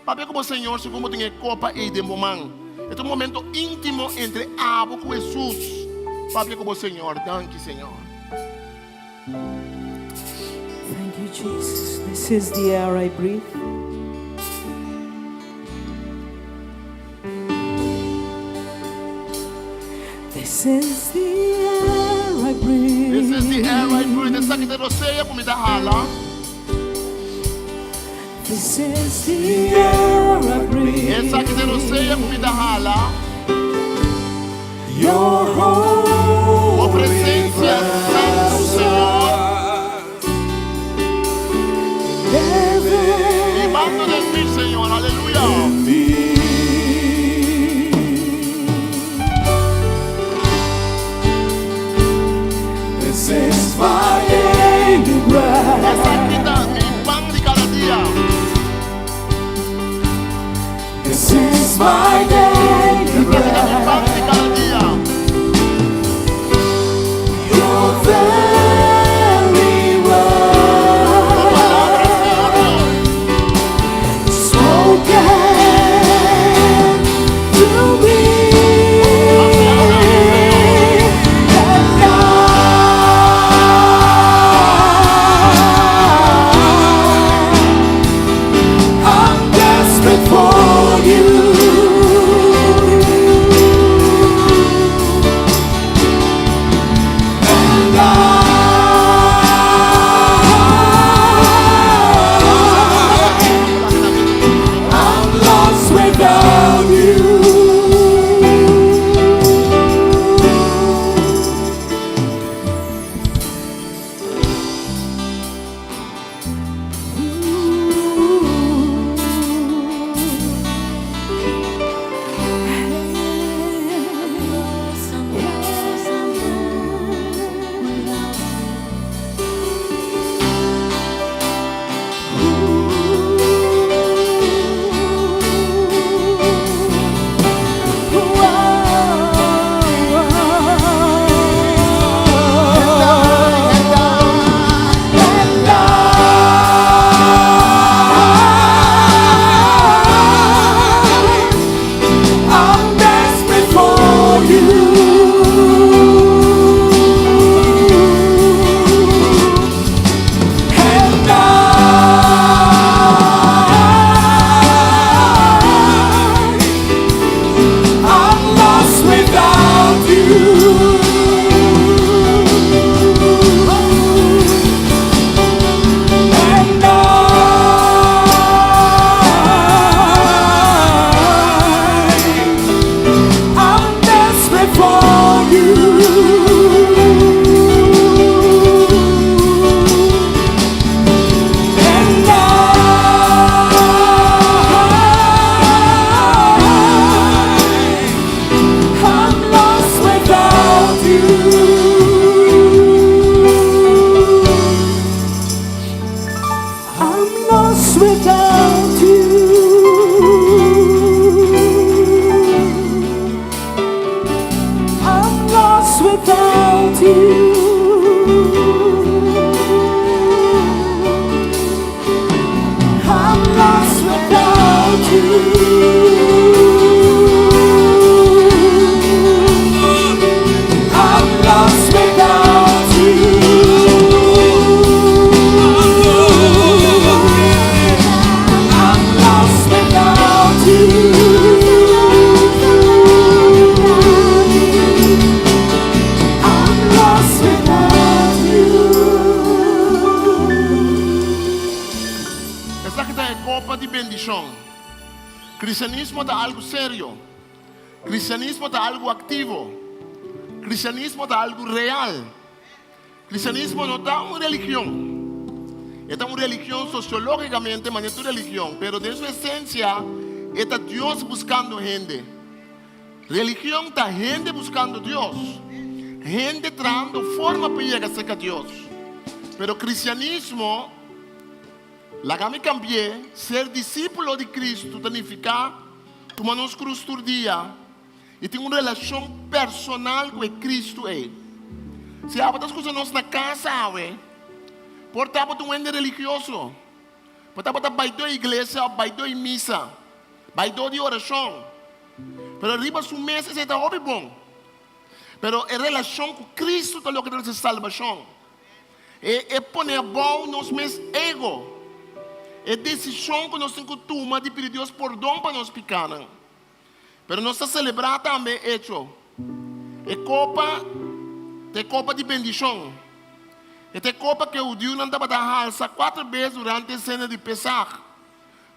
Papia ku bo Señor segun bo tin e kopa ei den bo man. E ta un momento íntimo entre abo ku Hesus. Papia ku bo Señor. Danki, Señor. Thank you, Jesus. This is the air I breathe. This is the air I breathe. This is the air I breathe. Esaki ta e rosea ku mi ta hala. This is the air I breathe. Esaki ta e rosea ku mi ta hala. Your holy Bo presensia santu, Señor. Bibando den mi, Señor. Aleluya. This is my daily bread. Esaki ta mi pan di kada dia. This is my daily Esaki ta mi bread. pan di kada dia. Your very Bo word palabra, Señor. spoken. I'm lost without you. I'm lost without you. I'm lost without you. I'm lost without you. I'm lost without you. I'm lost without you. Esaki ta e kopa di bendishon. Kristianismo ta algu serio. Kristianismo ta algu aktivo. Kristianismo ta algu real. Kristianismo no ta un religion. E ta un religion sosiológikamente, manera tur religion, pero den su esensia e ta Dios buskando hende. Religion ta hende buskando Dios, hende trahando forma pa yega serka Dios. Pero kristianismo, laga mi kambi'é, ser disípulo di Kristu ta nifiká tuma nos krus tur dia i tin un relashon personal ku e Kristu ei. Si abo ta skucha nos na kas awe, por tabata un hende religioso, por tabata baidó iglesia òf baidó misa, baidó di orashon. Pero riba su mes esei ta hopi bon. Pero e relashon ku Kristu ta loke ta trese salbashon. E e pone abou nos mes ego. E desishon ku nos tin ku tuma di pidi Dios pordon pa nos pikanan. Pero nos ta selebrá tambe e echo. E kopa ta e kopa di bendishon. E ta e kopa ku e hudiunan tabata halsa kuater bes durante e sena di Pesach.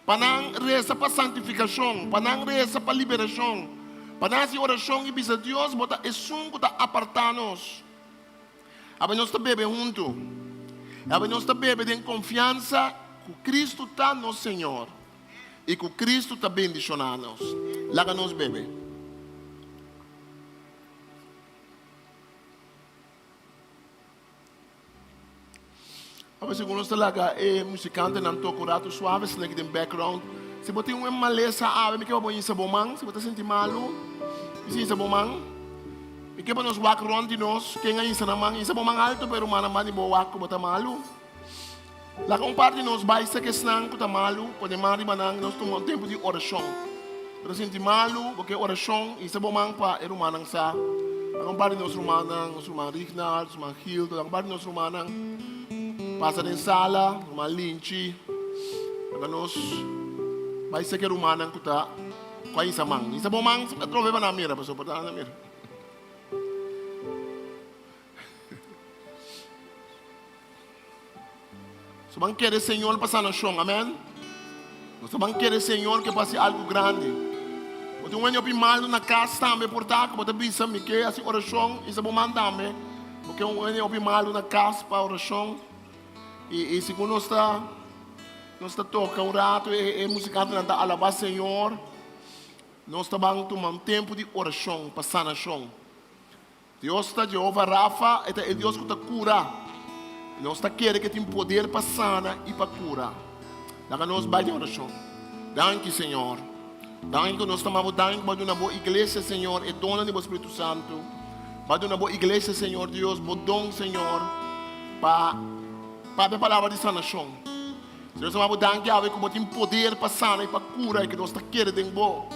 Pa nan resa pa santifikashon, pa nan resa pa liberashon, pa nan hasi orashon i bisa Dios, Bo ta esun ku ta apartá nos. Awe nos ta bebe huntu. Awe nos ta bebe den konfiansa ku Kristu ta nos Señor i ku Kristu ta bendishoná nos. Laga nos bebe. Awe segun nos ta laga e musikantenan toka un ratu suave sneki den background. Si bo tin un malesa awe mi ke pa bo insa bo man. Si bo ta sinti malu, bisa insa bo man. Mi ke pa nos wak rond di nos ken a insa nan man. Insa bo man alto pa e rumannan ban di bo wak ku bo ta malu. Laga un par di nos bai sek esnan ku ta malu, pone man riba nan i nos tuma un tempu di orashon. Bo ta sinti malu, bo ke orashon, insa bo man pa e rumannan sa. Laga un par di nos rumannan, nos ruman Rignald, nos ruman Gildo, laga un par di nos rumannan pasa den sala, ruman Linchi. Laga nos bai sek e rumannan ku ta ku a insa man. Insa bo man atrobe pa nan mira, pasobra por ta nan ta mira. Nos ban kere Señor pa sanashon, amen. Nos ban kere Señor ke pa hasi algu grandi. Bo tin un hende hopi malu na kas tambe por ta ku bo ta bisa mi ke hasi orashon i sa bo man tambe. Bo ke un hende hopi malu na kas pa orashon. I i segun nos ta nos ta toka un ratu e e musikantenan ta alabá Señor. Nos ta ban tuma un tempu di orashon pa sanashon. Dios ta Jehova Rafa, e ta e Dios ku ta kura. I nos ta kere ku e tin poder pa sana i pa kura. Laga nos bai den orashon. Danki, Señor. Danki ku nos ta ama Bo. Danki ku Bo a duna Bo iglesia, Señor, e donnan di Bo Spiritu Santu. Bo a duna Bo iglesia, Señor Dios, Bo don, Señor, pa papia palabra di sanashon. Señor nos ta ama Bo danki awe ku Bo tin poder pa sana i pa kura i ku nos ta kere den Bo.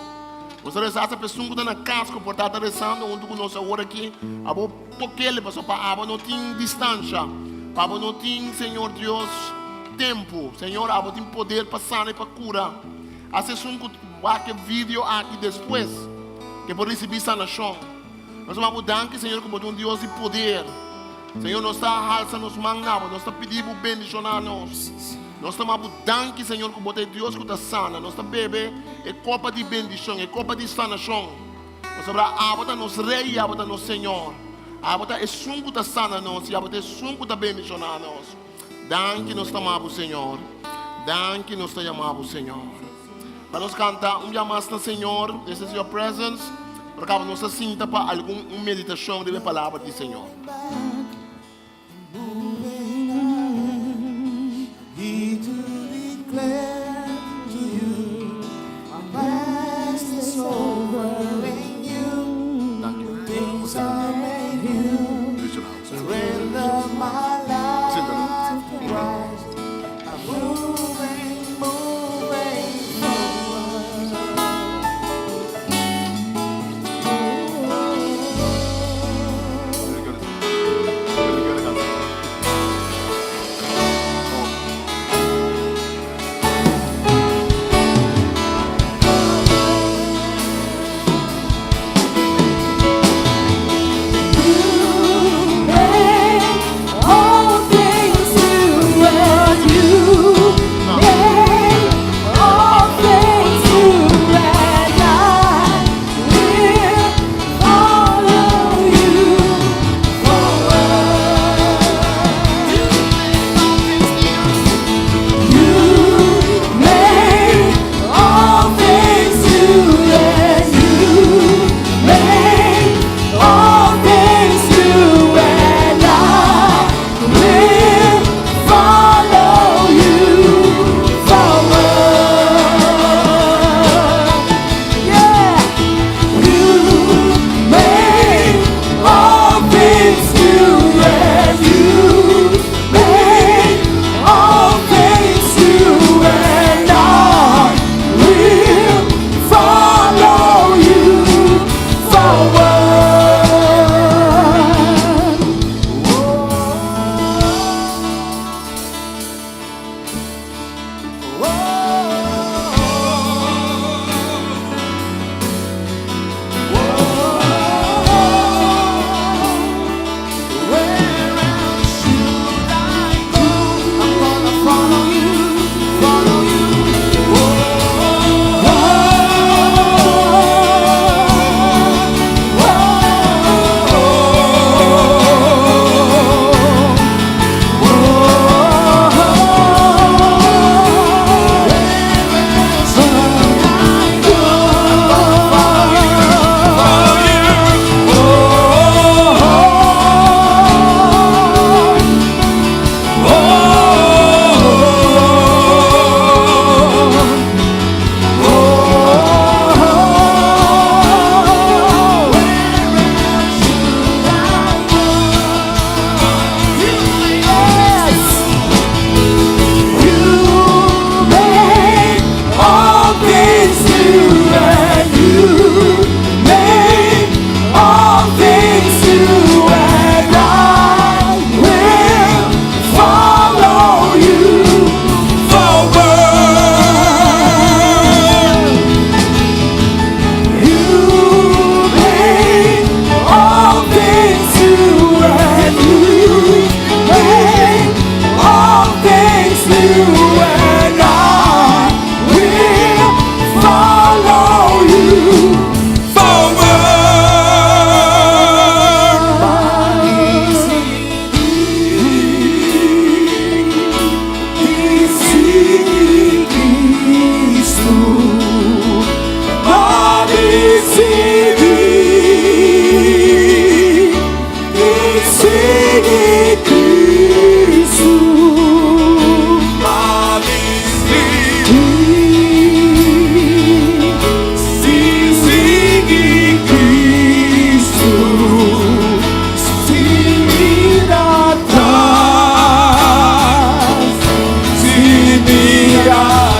Nos ta resa hasta pa esun ku ta na kas ku por ta ta resando huntu ku nos awor aki, abo tok'el pasobra pa abo no tin distansha, pa abo no tin, Señor Dios, tempu. Señor, abo tin poder pa sana i pa kura. Hasta esun ku wak e video aki despues ke por risibí sanashon. Nos ta manda Bo danki, Señor, ku Bo ta un Dios di poder. Señor, nos ta halsa nos man na Bo, nos ta pidi Bo bendishoná nos. Nos ta manda Bo danki, Señor, ku Bo ta e Dios ku ta sana. Nos ta bebe e kopa di bendishon, e kopa di sanashon. Pasobra Abo ta nos Rei i Abo ta nos Señor. Abo ta Esun ku ta sana nos i Abo ta Esun ku ta bendishoná nos. Danki nos ta manda Bo, Señor. Danki nos ta yama Bo, Señor. Pa nos kanta un bia mas na Señor, This is Your Presence, pero kaba nos ta sinta pa algun un meditashon riba e palabra di Señor.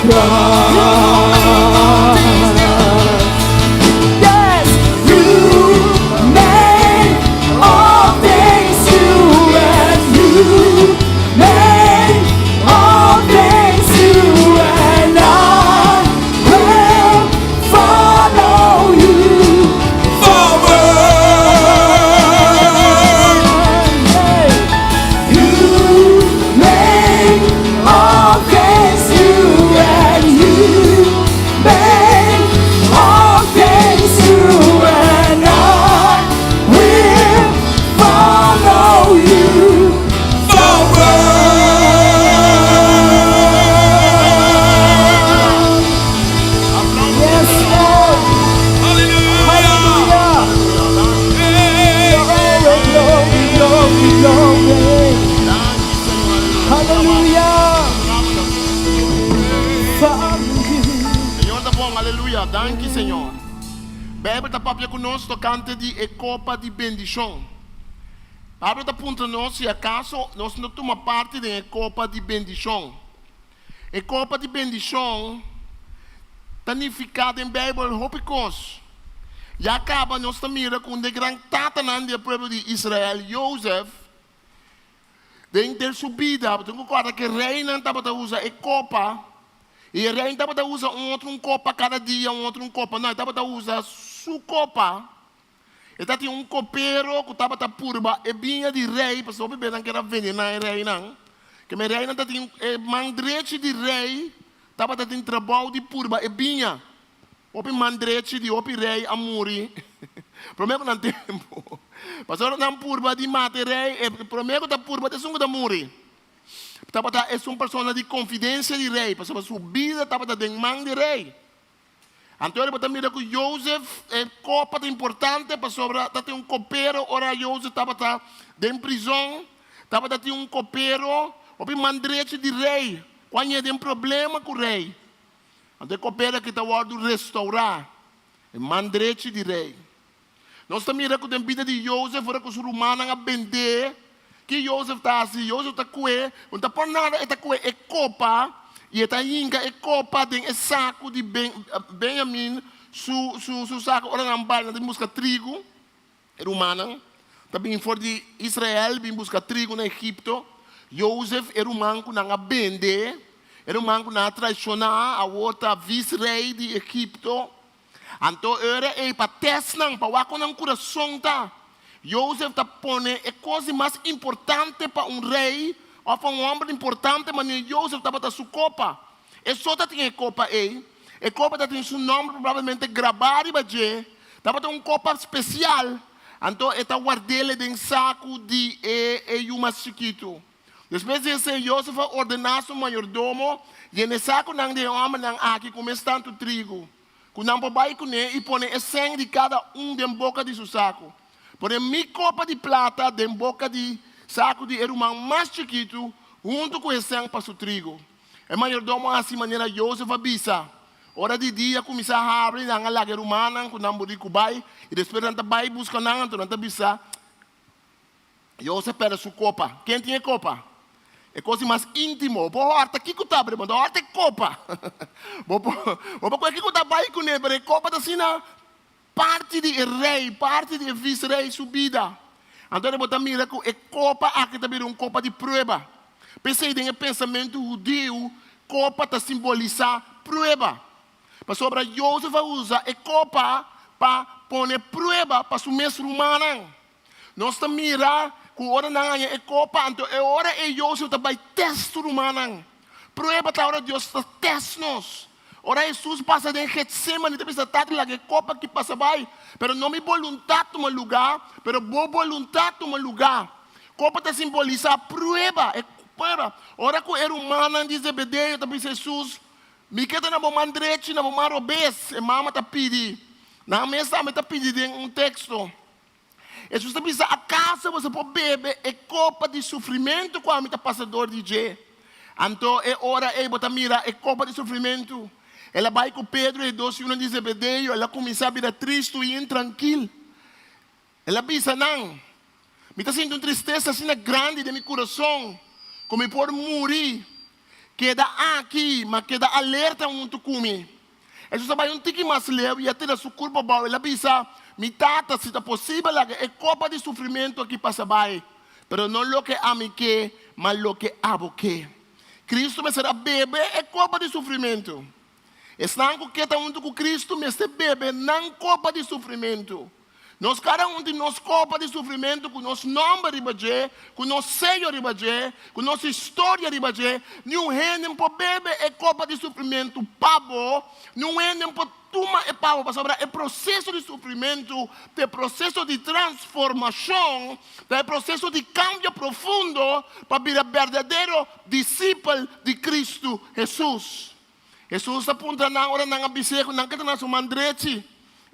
cross. Yes, you make all things new, and you make all things new, and I will follow you Forward. Hey. You make all things new, and you make all things new, and I will follow you. Forward. Yes, Lord. Hallelujah. Hallelujah. Hey. Glory, glory, glory, glory. Hallelujah. Follow you. Señor ta bon, aleluya. Danki, Señor. Beibel ta papia ku nos tokante di e kopa di bendishon. Pablo ta puntra nos si akaso nos no ta tuma parti den e kopa di bendishon. E kopa di bendishon ta nifiká den Beibel hopi kos. Ya kaba nos ta mira ku un di e gran tatanan di e pueblo di Israel, Jozef, den henter su bida, bo tin ku kòrda ku e reinan tabata usa e kopa, i e rei tabata usa un otro un kopa kada dia, un otro un kopa. No, e tabata usa su kopa. E tatin un kopero ku tabata purba e biña di rei, pasobra hopi bes nan keda venená e reinan. Keme reinan tatin e man drechi di rei tabata tin trabou di purba e biña. Hopi man drechi di hopi rei a muri promé ku nan tempu. Pasobra nan purba di mata e rei, e promé ku ta purba ta esun ku ta muri. Tabata esun persona di konfidensia di rei, pasobra su bida tabata den man di rei. Anto bo ta mira ku Jozef e kopa ta importante pasobra ta tin un kopero ora Jozef tabata den prizon, tabata tin un kopero hopi man drechi di rei ku a ñe den problema ku rei. Anto e kopero aki ta wòrdu restourá, e man drechi di rei. Nos ta mira ku den bida di Jozef ora ku su rumannan a bend'é, ki Jozef ta hasi? Jozef ta kue, no ta por nada e ta kue e kopa i e ta hinka e kopa den e saku di Benjamin su su saku. Ora nan bai nan ta bin buska trigu, e rumannan ta bin for di Israel bin buska trigu na Egipto. Jozef e ruman ku nan a bende, e ruman ku nan a traishoná, awor ta vis-rei di Egipto. Anto e ora ei pa tèst nan, pa wak kon nan kurason ta. Jozef ta pone e kos di mas importante pa un rei òf pa un hòmber importante manera Jozef tabata su kopa. E so ta tin e kopa ei. E kopa ta tin su nòmber probablemente grabá riba dje. Tabata un kopa spesial. Anto e ta ward'el den saku di e yu mas chikitu. Despues di esei, Yosef a ordená su mayordomo, Yena e sakunan di e hòmbernan aki ku mes tantu trigu, ku nan por bai kuné, i pone e sèn di kada un den boka di su saku. Pone mi kopa di plata den boka di saku di e ruman mas chikitu, huntu ku e sèn pa su trigu. E mayordomo a hasi manera Yosef a bisa. Ora di dia kuminsá habri, nan a laga e rumannan ku nan buriku bai, i despues nan ta bai buska nan, anto nan ta bisa, Josef perde su kopa. Ken tin e kopa? E kos di mas íntimo. Bo por hòrta kiko ta, pero bo no ta hòrta e kopa. Bo por, bo por kohe kiko ta bai kuné, pero e kopa ta asina parti di e rei, parti di e vis-rei su bida. Anto bo ta mira ku e kopa aki ta bira un kopa di prueba. P'esei den e pensamentu hudiu, kopa ta simbolisá prueba. Pasobra Josef a usa e kopa pa pone prueba pa su mes rumannan. Nos ta mira ku ora nan haña e kopa, anto e ora ei Josef ta bai tèst su rumannan. Prueba ta ora Dios ta tèst nos. Ora Hesus pasa den Getsemani, ta bisa, Tata, laga e kopa aki pasa bai, pero no mi boluntat tuma lugá, pero bo boluntat tuma lugá. Kopa ta simbolisá prueba, e prueba. Ora ku e rumannan di Zebedeo ta bisa Hesus, Mi ke ta na bo man drechi, na bo man robes, e mama ta pidi. Nan mes tambe ta pidi den un teksto. Hesus ta bisa, Akaso boso por bebe e kopa di sufrimentu ku ami ta pasa dor di dje? Anto e ora ei bo ta mira e kopa di sufrimentu. El a bai ku Pedro i e dos yunan di Zebedeo, el a kuminsá bira tristu i intrankil. El a bisa nan, Mi ta sinti un tristesa asina grandi den mi kurason ku mi por muri. Keda aki, ma keda alerta huntu ku mi. Hesus a bai un tiki mas leu i a tira su kurpa abou. El a bisa, Mi Tata, si ta posibel, laga e kopa di sufrimentu aki pasa bai, pero no loke ami ke, ma loke abo ke. Kristu mester a bebe e kopa di sufrimentu. Esnan ku ke ta huntu ku Kristu mester bebe nan kopa di sufrimentu. Nos kada un tin nos kopa di sufrimentu ku nos nòmber riba dje, ku nos seyo riba dje, ku nos historia riba dje. Niun hende no por bebe e kopa di sufrimentu pa bo, niun hende no por tuma e pa bo, pasobra e proseso di sufrimentu ta e proseso di transformashon, ta e proseso di kambio profundo pa bira berdadero disipel di Kristu Hesus. Hesus a puntra nan ora nan a bis'é ku nan ke ta na su man drechi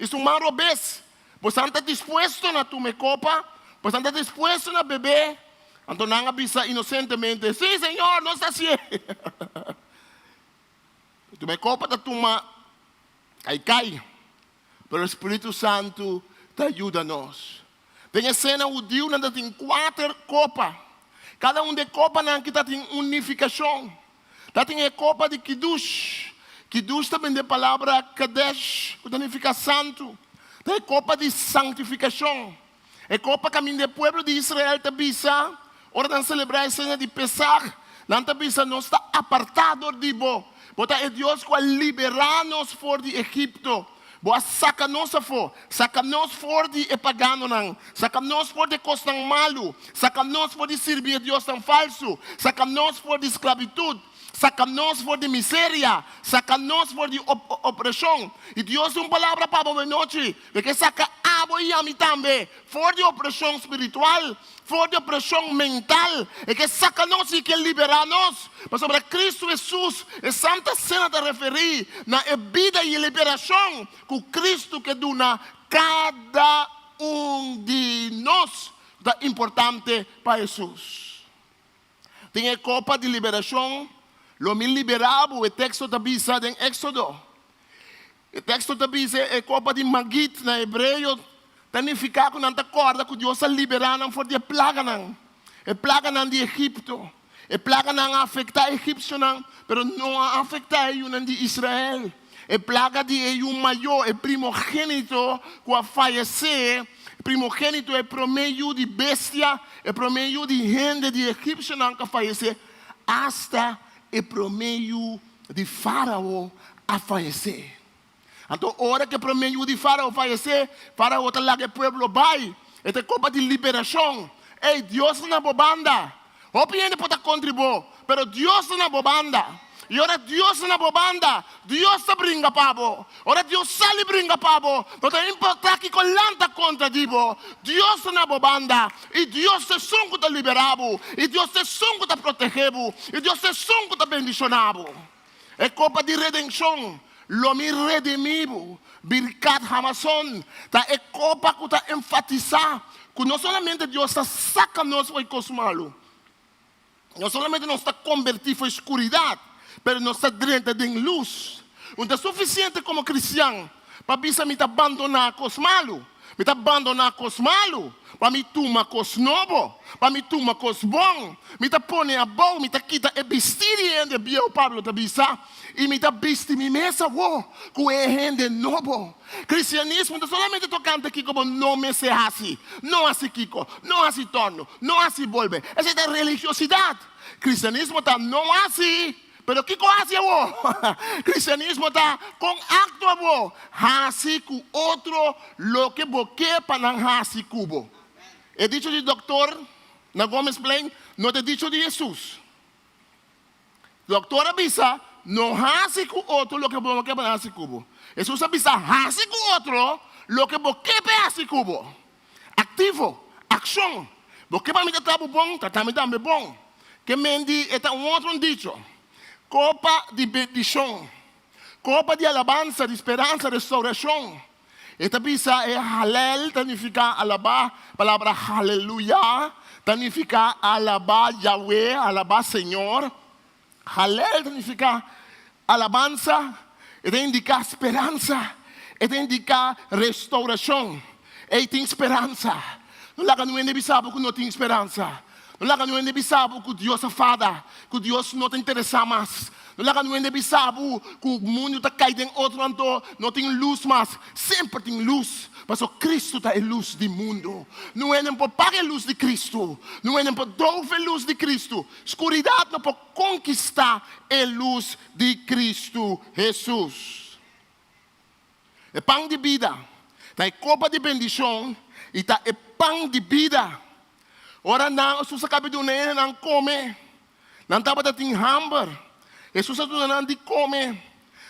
i su man robes, Bosan ta dispuesto na tuma e kopa? Bosan ta dispuesto na bebé? Anto nan a bisa inosentemente, Sí, Señor, nos ta hasié. Tuma e kopa ta tuma kaikai, pero e spiritu santu ta yuda nos. Den e sena hudiunan ta tin kuater kopa. Kada un di e kopanan aki ta tin un nifikashon. Ta tin e kopa di Kiddush. Kiddush ta bini di e palabra kadesh, ku ta nifiká santu. Ta e kopa di sanktifikashon. E kopa kaminda e pueblo di Israel ta bisa, ora nan selebrá e sena di Pesach, nan ta bisa, Nos ta apartá dor di bo. Bo ta e Dios ku a liberá nos for di Egipto. Bo a saka nos afó. Saka nos for di e paganonan. Saka nos for di e kosnan malu. Saka nos for di sirbi e diosnan falsu. Saka nos for di sklabitut. Saka nos for di miseria. Saka nos for di opreshon. I Dios tin un palabra pa bo awenochi. E ke saka abo i ami tambe for di opreshon spiritual, for di opreshon mental. E ke saka nos i e ke liberá nos. Pasobra Kristu Hesus, e Santa Sena ta referí na e bida i e liberashon ku Kristu ke duna kada un di nos. Ta importante pa Hesus. Tin e kopa di liberashon, Lo mi liberá bo, e teksto ta bisa den Éksodo. E teksto ta bisa e kopa di Magid na hebreo ta nifiká ku nan ta kòrda ku Dios a liberá nan for di e plaganan, e plaganan di Egipto. E plaganan a afektá e egipsionan, pero no a afektá e yunan di Israel. E plaga di e yu mayó, e primogénito ku a fayesé, primogénito e promé yu di bestia, e promé yu di hende di e egipsionan ku a fayesé, asta e promé yu di Fárao a fayesé. Anto ora ku e promé yu di Fárao fayesé, Fárao ta laga e pueblo bai. E ta e kopa di liberashon. Ey, Dios ta na bo banda. Hopi hende por ta kontra bo, pero Dios ta na bo banda. I ora Dios ta na bo banda, Dios ta bringa pa bo. Ora Dios sali bringa pa bo, no ta importá kiko lanta kontra di bo, Dios ta na bo banda. I Dios ta esun ku ta liberá bo, i Dios ta esun ku ta protegé bo, i Dios ta esun ku ta bendishoná bo. E kopa di redenshon, lo mi redimí bo, Birkat Hamazon, ta e kopa ku ta enfatisá ku no solamente Dios ta saka nos for e kos malu, no solamente nos ta kombertí for e skuridat, pero nos ta drenta den lus. No ta sufisiente komo kristian pa bisa mi ta bandoná kos malu. Mi ta bandoná kos malu pa mi tuma kos nobo, pa mi tuma kos bon. Mi ta pone abou, mi ta kita e bistí di e hende bieu, Pablo ta bisa, i mi ta bisti mi mes awor ku e hende nobo. Kristianismo ta solamente tokante kiko bo no mester hasi. No hasi kiko, no hasi tòrnu, no hasi bolbe. Esei ta religiosidat. Kristianismo ta no hasi. Pero kiko hasi awor? Kristianismo ta kon aktua bo hasi ku otro loke bo ke pa nan hasi ku bo. E dicho di doktor na Gomezplein no ta e dicho di Hesus. Doktor a bisa no hasi ku otro loke bo no ke pa nan hasi ku bo. Hesus a bisa hasi ku otro loke bo ke pa e hasi ku bo. Aktivo, akshon. Bo ke pa mi trata bo bon, trata mi tambe bon. Ke men di e ta un otro un dicho. Kopa di bendishon. Kopa di alabansa, di speransa, restourashon. E ta bisa e Halel ta nifiká alabá, palabra haleluya ta nifiká alabá Yahweh, alabá Señor. Halel ta nifiká alabansa, e ta indiká speransa, e ta indiká restourashon. Ei tin speransa. No laga nu hende bisa bo ku no tin speransa. No laga niun hende bisa bo ku Dios a fada, ku Dios no ta interesá mas. No laga niun hende bisa bo ku mundu ta kai den otro anto no tin lus mas. Semper tin lus, pasobra Kristu ta e lus di mundu. Niun hende no por paga e lus di Kristu. Niun hende no por doof e lus di Kristu. Skuridat no por konkistá e lus di Kristu Hesus. E pan di bida ta e kopa di bendishon i ta e pan di bida. Ora nan Hesus a kabi duna e hendenan kome, nan tabata tin hamber. Hesus a duna nan di kome.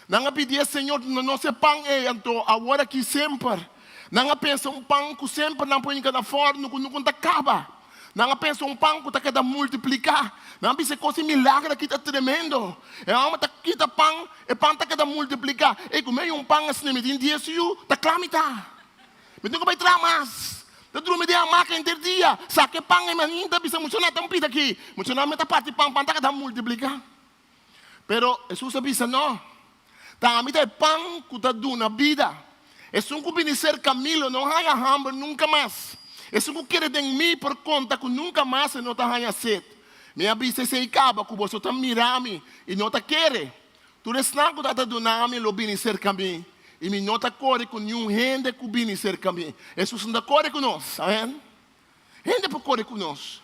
Nan a pidié, Señor, duna nos e pan ei. Anto awor aki semper nan a pensa un pan ku semper nan por hinka na fòrnu ku nunka ta kaba. Nan a pensa un pan ku ta keda multipliká. Nan a bisa e kos di milagro aki ta tremendo. E hòmber ta kita pan, e pan ta keda multipliká. Ey, ku mi un pan asina, mi tin dies yu, ta kla mi ta. Mi tin ku bai traha mas. Ta drumi den hamaka henter dia. Saka e pan ei, mi a bisa muchanan ta un pida aki. Muchanan mi ta parti pan, pan ta keda multipliká. Pero Hesus a bisa, No, ta ami ta e pan ku ta duna bida. Esun ku bini serka mi lo no haña hamber nunka mas. Esun ku kere den mi por konta ku nunka mas e no ta haña set. Mi a bisa esei kaba ku boso ta mira mi i no ta kere. Tur esnan ku Tata duna mi lo bini serka mi, i mi no ta kore ku niun hende ku bini serka mi. Hesus no ta kore ku nos. Amen. Hende por kore ku nos.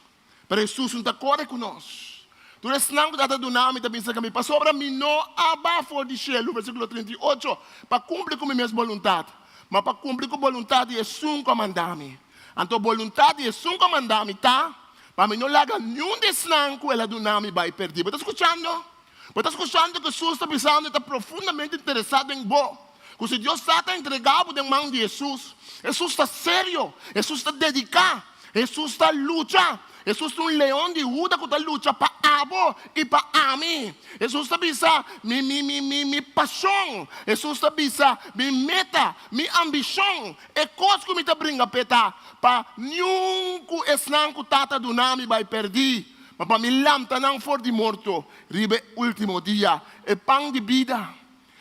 Pero Hesus no ta kore ku nos. Tur esnan ku Tata duna mi ta bin serka mi, pasobra mi no a ba for di shelu, versíkulo 38, pa kumpli ku mi mes boluntat, ma pa kumpli ku boluntat di esun ku a manda mi. Anto boluntat di esun ku a manda mi ta pa mi no laga niun di esnan ku el a duna mi bai pèrdí. Bo ta skuchando? Bo ta skuchando ku Hesus ta bisando e ta profundamente interesá den bo? Ku si Dios Tata a entregá bo den man di Hesus, Hesus ta serio, Hesus ta dediká, Hesus ta lucha, Hesus ta un leon di Huda ku ta lucha pa abo i pa ami. Hesus ta bisa, Mi, mi, mi, mi, mi pashon. Hesus ta bisa, Mi meta, mi ambishon, e kos ku mi ta bringa p'e ta pa niun ku esnan ku Tata duna mi bai pèrdí, Ma pa mi lanta nan for di morto riba e último dia. E pan di bida.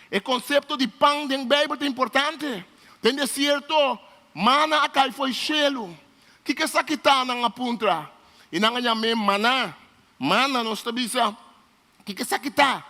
E konsepto di pan den Beibel ta importante. Den desierto, mana a kai fo'i shelu. Kiko esaki ta? Nan a puntra. I nan a yam'é maná. Mana, nos ta bisa. Kiko esaki ta?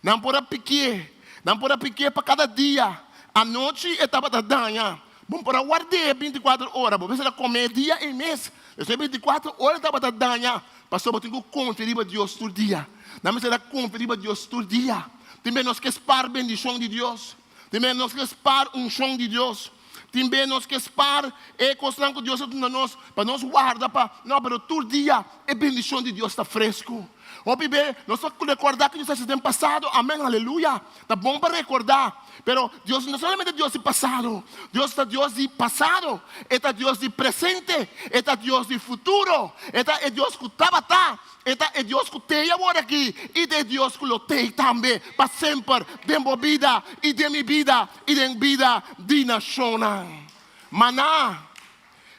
Nan por a pikié. Nan por a pikié pa kada dia. Anochi e tabata daña. Bo por a ward'é bintikuater ora. Bo mester a kom'é dia ei mes. Despues bintikuater ora e tabata daña. Pasobra bo tin ku konfia riba Dios tur dia. Nan mester a konfia riba Dios tur dia. Tin bes nos ke spar bendishon di Dios. Tin bes nos ke spar unshon di Dios. Tin bes nos ke spar e kosnan ku Dios a duna nos pa nos warda pa, no, pero tur dia e bendishon di Dios ta fresku. Hopi be nos ta rekordá ke Dios a hasi den pasado, amen, aleluya. Ta bon pa rekordá, pero Dios no solamente Dios di pasado, Dios ta Dios di pasado, E ta Dios di presente, E ta Dios di futuro, E ta e Dios ku tabata, E ta e Dios ku t'ei awor aki i ta e Dios ku lo t'ei tambe pa semper den bo bida i den mi bida i den bida di nashonnan. Maná,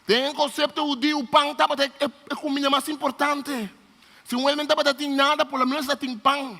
den e konsepto hudiu, pan tabata e kuminda mas importante. Si un hende no tabata tin nada, por lo menos ta tin pan.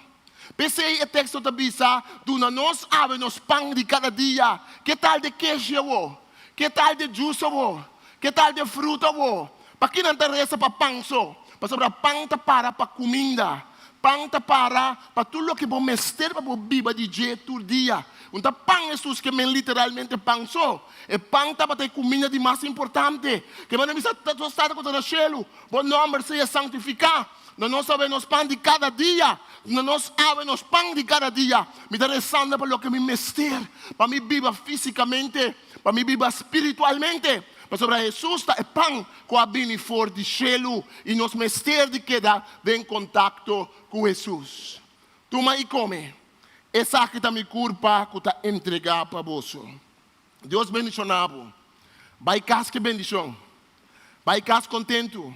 P'esei e teksto ta bisa, Duna nos awe nos pan di kada dia. Ke tal de keshi awor? Ke tal de jus awor? Ke tal de fruta awor? Paki nan ta resa pa pan so? Pasobra pan ta para pa kuminda. Pan ta para pa tur loke bo mester pa bo biba di dje tur dia. Un ta pan Hesus ke men literalmente pan so. E pan tabata e kuminda di mas importante. Ke men a bisa, Nos Tata ku ta na shelu, bo nòmber sea santifiká. Na nos awe nos pan di kada dia. Na nos awe nos pan di kada dia. Mi ta resando pa loke mi mester pa mi biba físikamente, pa mi biba spiritualmente. Pasobra Hesus ta e pan ku a bini for di shelu i nos mester di keda den kontakto ku Hesus. Tuma i kome. Esaki ta mi kurpa ku ta entregá pa boso. Dios bendishoná bo. Bai kas ku e bendishon. Bai kas kontentu.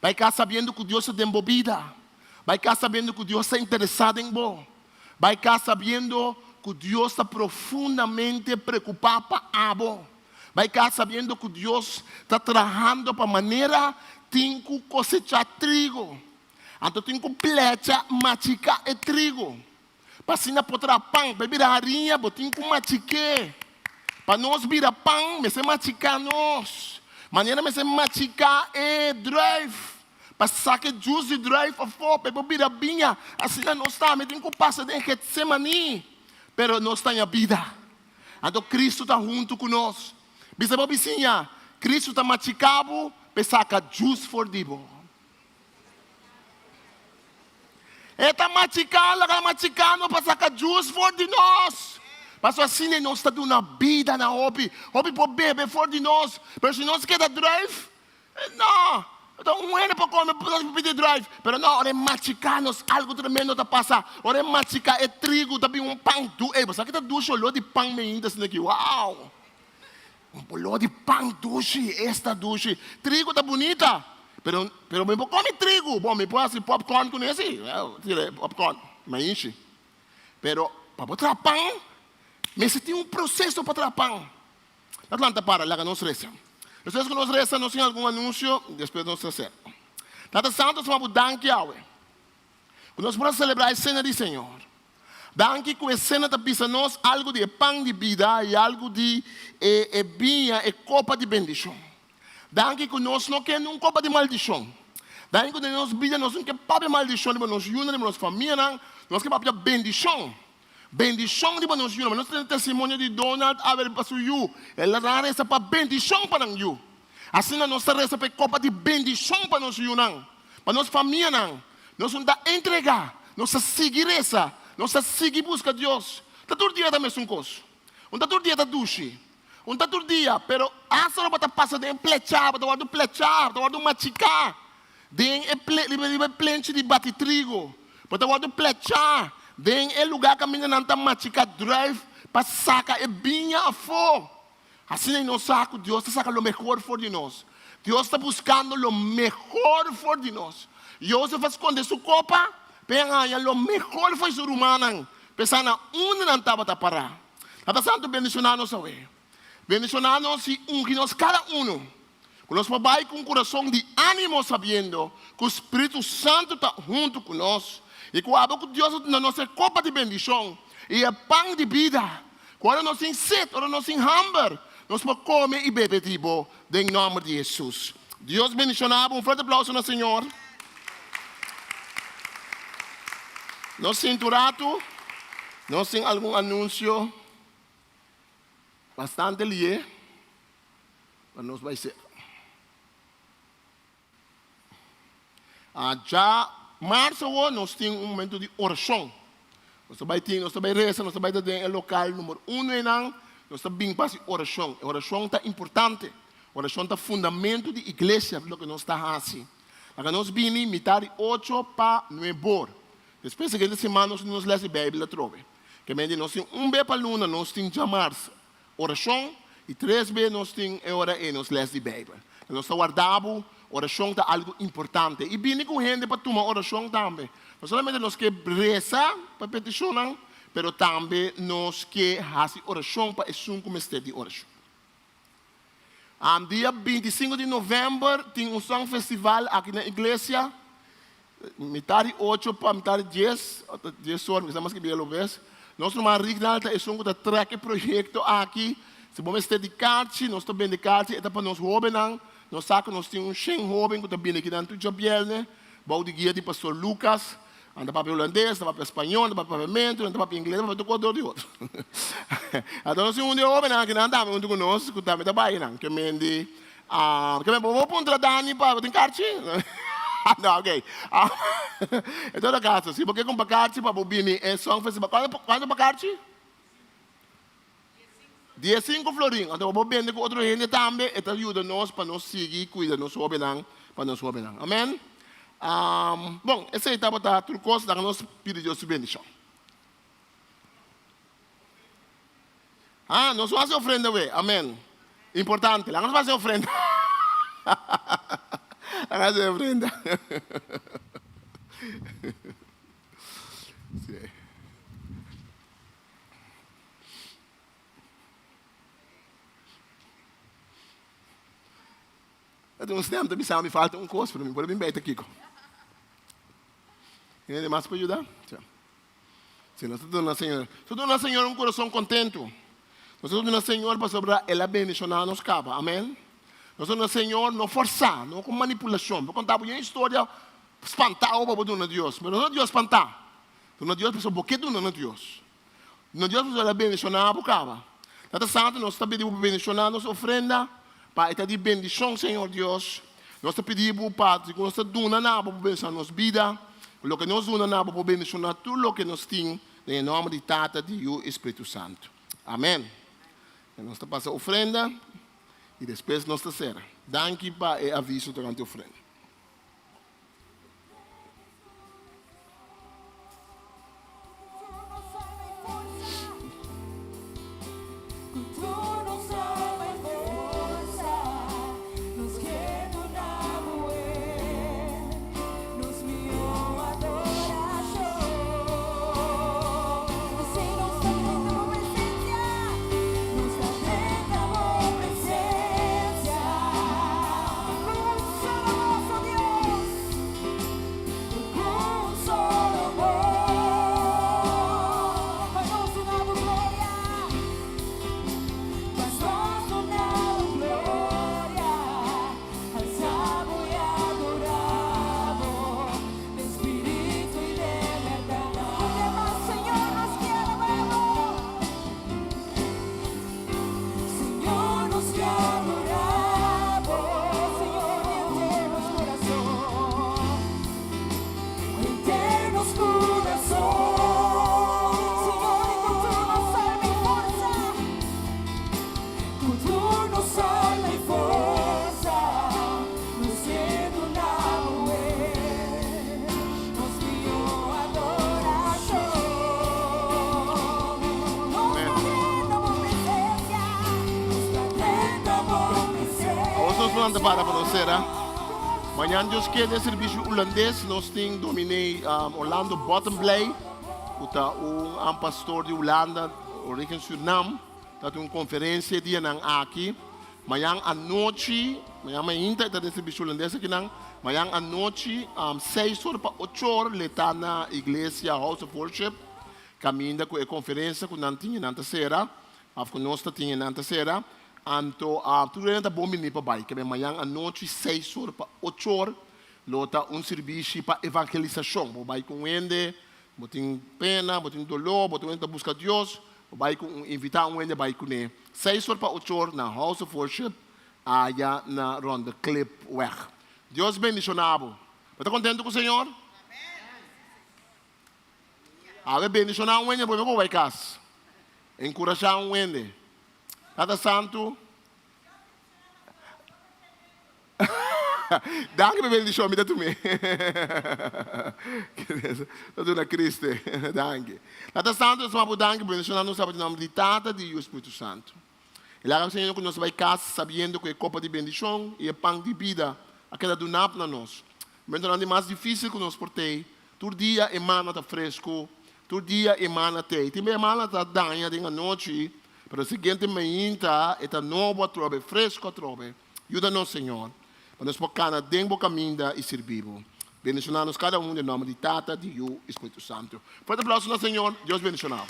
Bai kas sabiendo ku Dios ta den bo bida. Bai kas sabiendo ku Dios ta interesá den bo. Bai kas sabiendo ku Dios ta profundamente preokupá pa abo. Bai kas sabiendo ku Dios ta trahando pa manera tin ku kosechá trigo. Anto tin ku plecha machiká e trigo. Pa asina por traha pan. Pa e bira hariña bo tin ku machik'é. Pa nos bira pan mester machiká nos. Manera mester machiká e druif. Pa saka e jus di druif afó pa e por bira biña. Asina nos tambe tin ku pasa den Getsemaní, pero nos ta haña bida. Anto Kristu ta huntu ku nos. Bisa bo bisiña, Kristu ta machiká bo pa e saka jus for di bo. E ta machiká, laga machiká nos pa saka jus for di nos. Pasobra asina nos ta duna bida na hopi. Hopi por bebe for di nos, pero si nos keda druif, No, ta un hende por come nos por pidi druif, pero no, ora e machica nos algo tremendo ta pasa. Ora e machica e trigo ta bin un pan du, ey, bo sa ki ta dushi olor di pan meinta asina aki, wow! Un olor di pan dushi, esta dushi. Trigo ta bunita, pero, pero mi por come trigo, bon mi por haci popcorn cune si, well, tira e popcorn, maishi. Pero pa bo traha pan, mester tin un proceso pa traha pan. Nos lanta para, laga nos resa. Despues ku nos resa, nos tin algun anunsio, despues nos ta sera. Tata Santu, nos bo danki awe ku nos por a selebrá e sena di Señor. Danki ku e sena ta bisa nos algu di e pan di bida i algu di e e biña, e kopa di bendishon. Danki ku nos no ke un kopa di maldishon. Danki ku den nos bida nos no ke papia maldishon riba nos yunan, riba nos famianan, nos ke papia bendishon. Bendishon riba nos yunan. Nos tene testimonio di Donald Abel pa su yu. El a resa pa bendishon pa nan yu. Asina nos ta resa pa e kopa di bendishon pa nos yunan, pa nos famianan. Nos no ta entregá. Nos ta sigui resa. Nos ta sigui buska Dios. Ta tur dia ta mesun kos. Un ta tur dia ta dushi. Un ta tur dia, pero asta ora bo ta pasa den e plechá, bo ta wòrdu plechá, bo ta wòrdu machiká den e ple, riba riba e plenchi di bati trigo. Bo ta wòrdu plechá den e lugá kaminda nan ta machiká druif pa saka e biña afó. Asina nos sa ku Dios ta saka lo mehor for di nos. Dios ta buskando lo mehor for di nos. Josef a skonde su kopa pa e haña lo mehor for di su rumannan, p'esei na unda nan tabata pará. Tata Santu bendishoná nos awe. Bendishoná nos i ungi nos kada unu. Ku nos por bai ku un kurason di ánimo sabiendo ku Spiritu Santu ta huntu ku nos i ku abo ku Dios a duna nos e kopa di bendishon i e pan di bida. Ku ora nos tin set, ora nos tin hamber, nos por kome i bebe di bo den nòmber di Hesus. Dios bendishoná bo. Un fuerte aplauso na Señor. Nos sinti un ratu. Nos tin algun anunsio bastante lié pa nos bai ser. Dja marzo awor nos tin un momento di orashon. Nos ta bai tin, nos ta bai resa, nos ta bai ta den e lokal numero uno einan, nos ta bin pa hasi orashon. E orashon ta importante. Orashon ta fundamento di iglesia, loke nos ta hasi. Laga nos bini mitar di ocho pa nuebor. Despues siguiente siman nos tin nos les di Beibel atrobe. Ke men di nos tin un be pa luna nos tin djamars orashon i tres be nos tin e ora ei nos les di Beibel. Nos ta warda bo, orashon ta algu importante. I bini ku hende pa tuma orashon tambe. No solamente nos ke resa pa petishonnan, pero tambe nos ke hasi orashon pa esun ku mester di orashon. Dia bintisinko di novèmber tin un song festival aki na iglesia. Mitar di ocho pa mitar di dies, dies or, mi sa mas ke bia lo bes. Nos ruman Rignald ta esun ku ta trek e proyekto aki. Si bo mester di karchi, nos ta bende karchi, e ta pa nos hóbennan. Nos sa ku nos tin un shen hóben ku ta bini akinan tur djabièrnè bou di guia di pastor Lucas. Nan ta papia hulandes, nan ta papia spañó, nan ta papia papiamentu, nan ta papia ingles, nan ta papia tur kos dor di otro. Anto nos tin un di e hóbennan akinan tambe huntu ku nos ku tambe ta bai nan. Ke men di, ke men bo por puntra Dani pa bo tin karchi? No, ok. En todo kaso, si bo ke kumpra karchi pa bo bini e Song Festival, kuantu kuantu pa karchi? Diesinku florin. Anto bo por bende ku otro hende tambe, e ta yuda nos pa nos sigui kuida nos hóbennan, pa nos hóbennan. Amen. Bon, esei tabata tur kos. Laga nos pidi Dios su bendishon. Ah, nos no hasi ofrenda awe. Amen. Importante. Laga nos hasi ofrenda. Laga hasi ofrenda. Sí. Ta un stem ta bisa mi falta un kos, pero mi por a bin beter kiko. Tin hende mas pa yuda? Si nos ta duna Señor, nos ta duna Señor un kurason kontentu. Nos ta duna Señor pasobra El a bendishoná nos kaba. Amen. Nos ta duna Señor no forsá, no ku manipulashon. Bo konta bo yen historia spantá pa bo duna Dios, pero no Dios spantá. Duna Dios pasobra bo ke duna na Dios. Duna Dios pasobra el a bendishoná bo kaba. Tata Santu, nos ta pidi bo pa bendishoná nos ofrenda, pa e ta di bendishon, Señor Dios. Nos ta pidi bo pa si ku nos ta duna na bo por bendishoná nos bida, ku loke nos duna na bo por bendishoná tur loke nos tin, den e nòmber di Tata, di Yu i Spiritu Santu. Amèn. Nos ta pasa ofrenda i despues nos ta sera. Danki pa e aviso tokante ofrenda. Awor nos por lanta para pa nos sera. Mañan Dios kier den servicio Hulandes nos tin Dominee Orlando Bottenblij cu ta un pastor di Hulanda origen Surinam ta tin un conferencia e dianan aki. Mañan anochi, mañan mainta e ta den servicio hulandes akinan, mañan anochi seis or pa ocho or le ta na iglesia House of Worship kaminda ku e konferensia ku nan tin e nan ta sera òf ku nos ta tin e nan ta sera. Anto tur hende ta bon bini pa bai. Kebe mañan anochi seis or pa ocho or lo ta un sirbishi pa evangelisashon. Bo bai ku un hende, bo tin pena, bo tin doló, bo tin un hende ta buska Dios, bo bai ku un invitá un hende bai kuné. Seis or pa ocho or na House of Worship aya na Ronde Klipweg. Dios bendishoná bo. Bo ta kontentu ku Señor? Awe bendishoná un hende promé ku bo bai kas. Enkurashá un hende. Tata Santu. Danki pa bendishon mi ta tum'é. Ta duna Kriste. Danki. Tata Santu nos ta bo danki pa bendishona nos tabata den nomber di Tata, di Yu i Spiritu Santu. I laga Señor ku nos bai kas sabiendo ku e kopa di bendishon i e pan di bida a keda dunap na nos. Momentonan di mas difisil ku nos por tei, tur dia e mana ta fresku, tur dia e mana tei. Tin bes e mana ta daña den anochi, pero siguiente mainta e ta nobo atrobe, fresku atrobe. Yuda nos, Señor, pa nos por kana den bo kaminda i sirbi bo. Bendishoná nos kada un den nòmber di Tata, di Yu i Spiritu Santu. Fuerte aplauso na Señor. Dios bendishoná bo.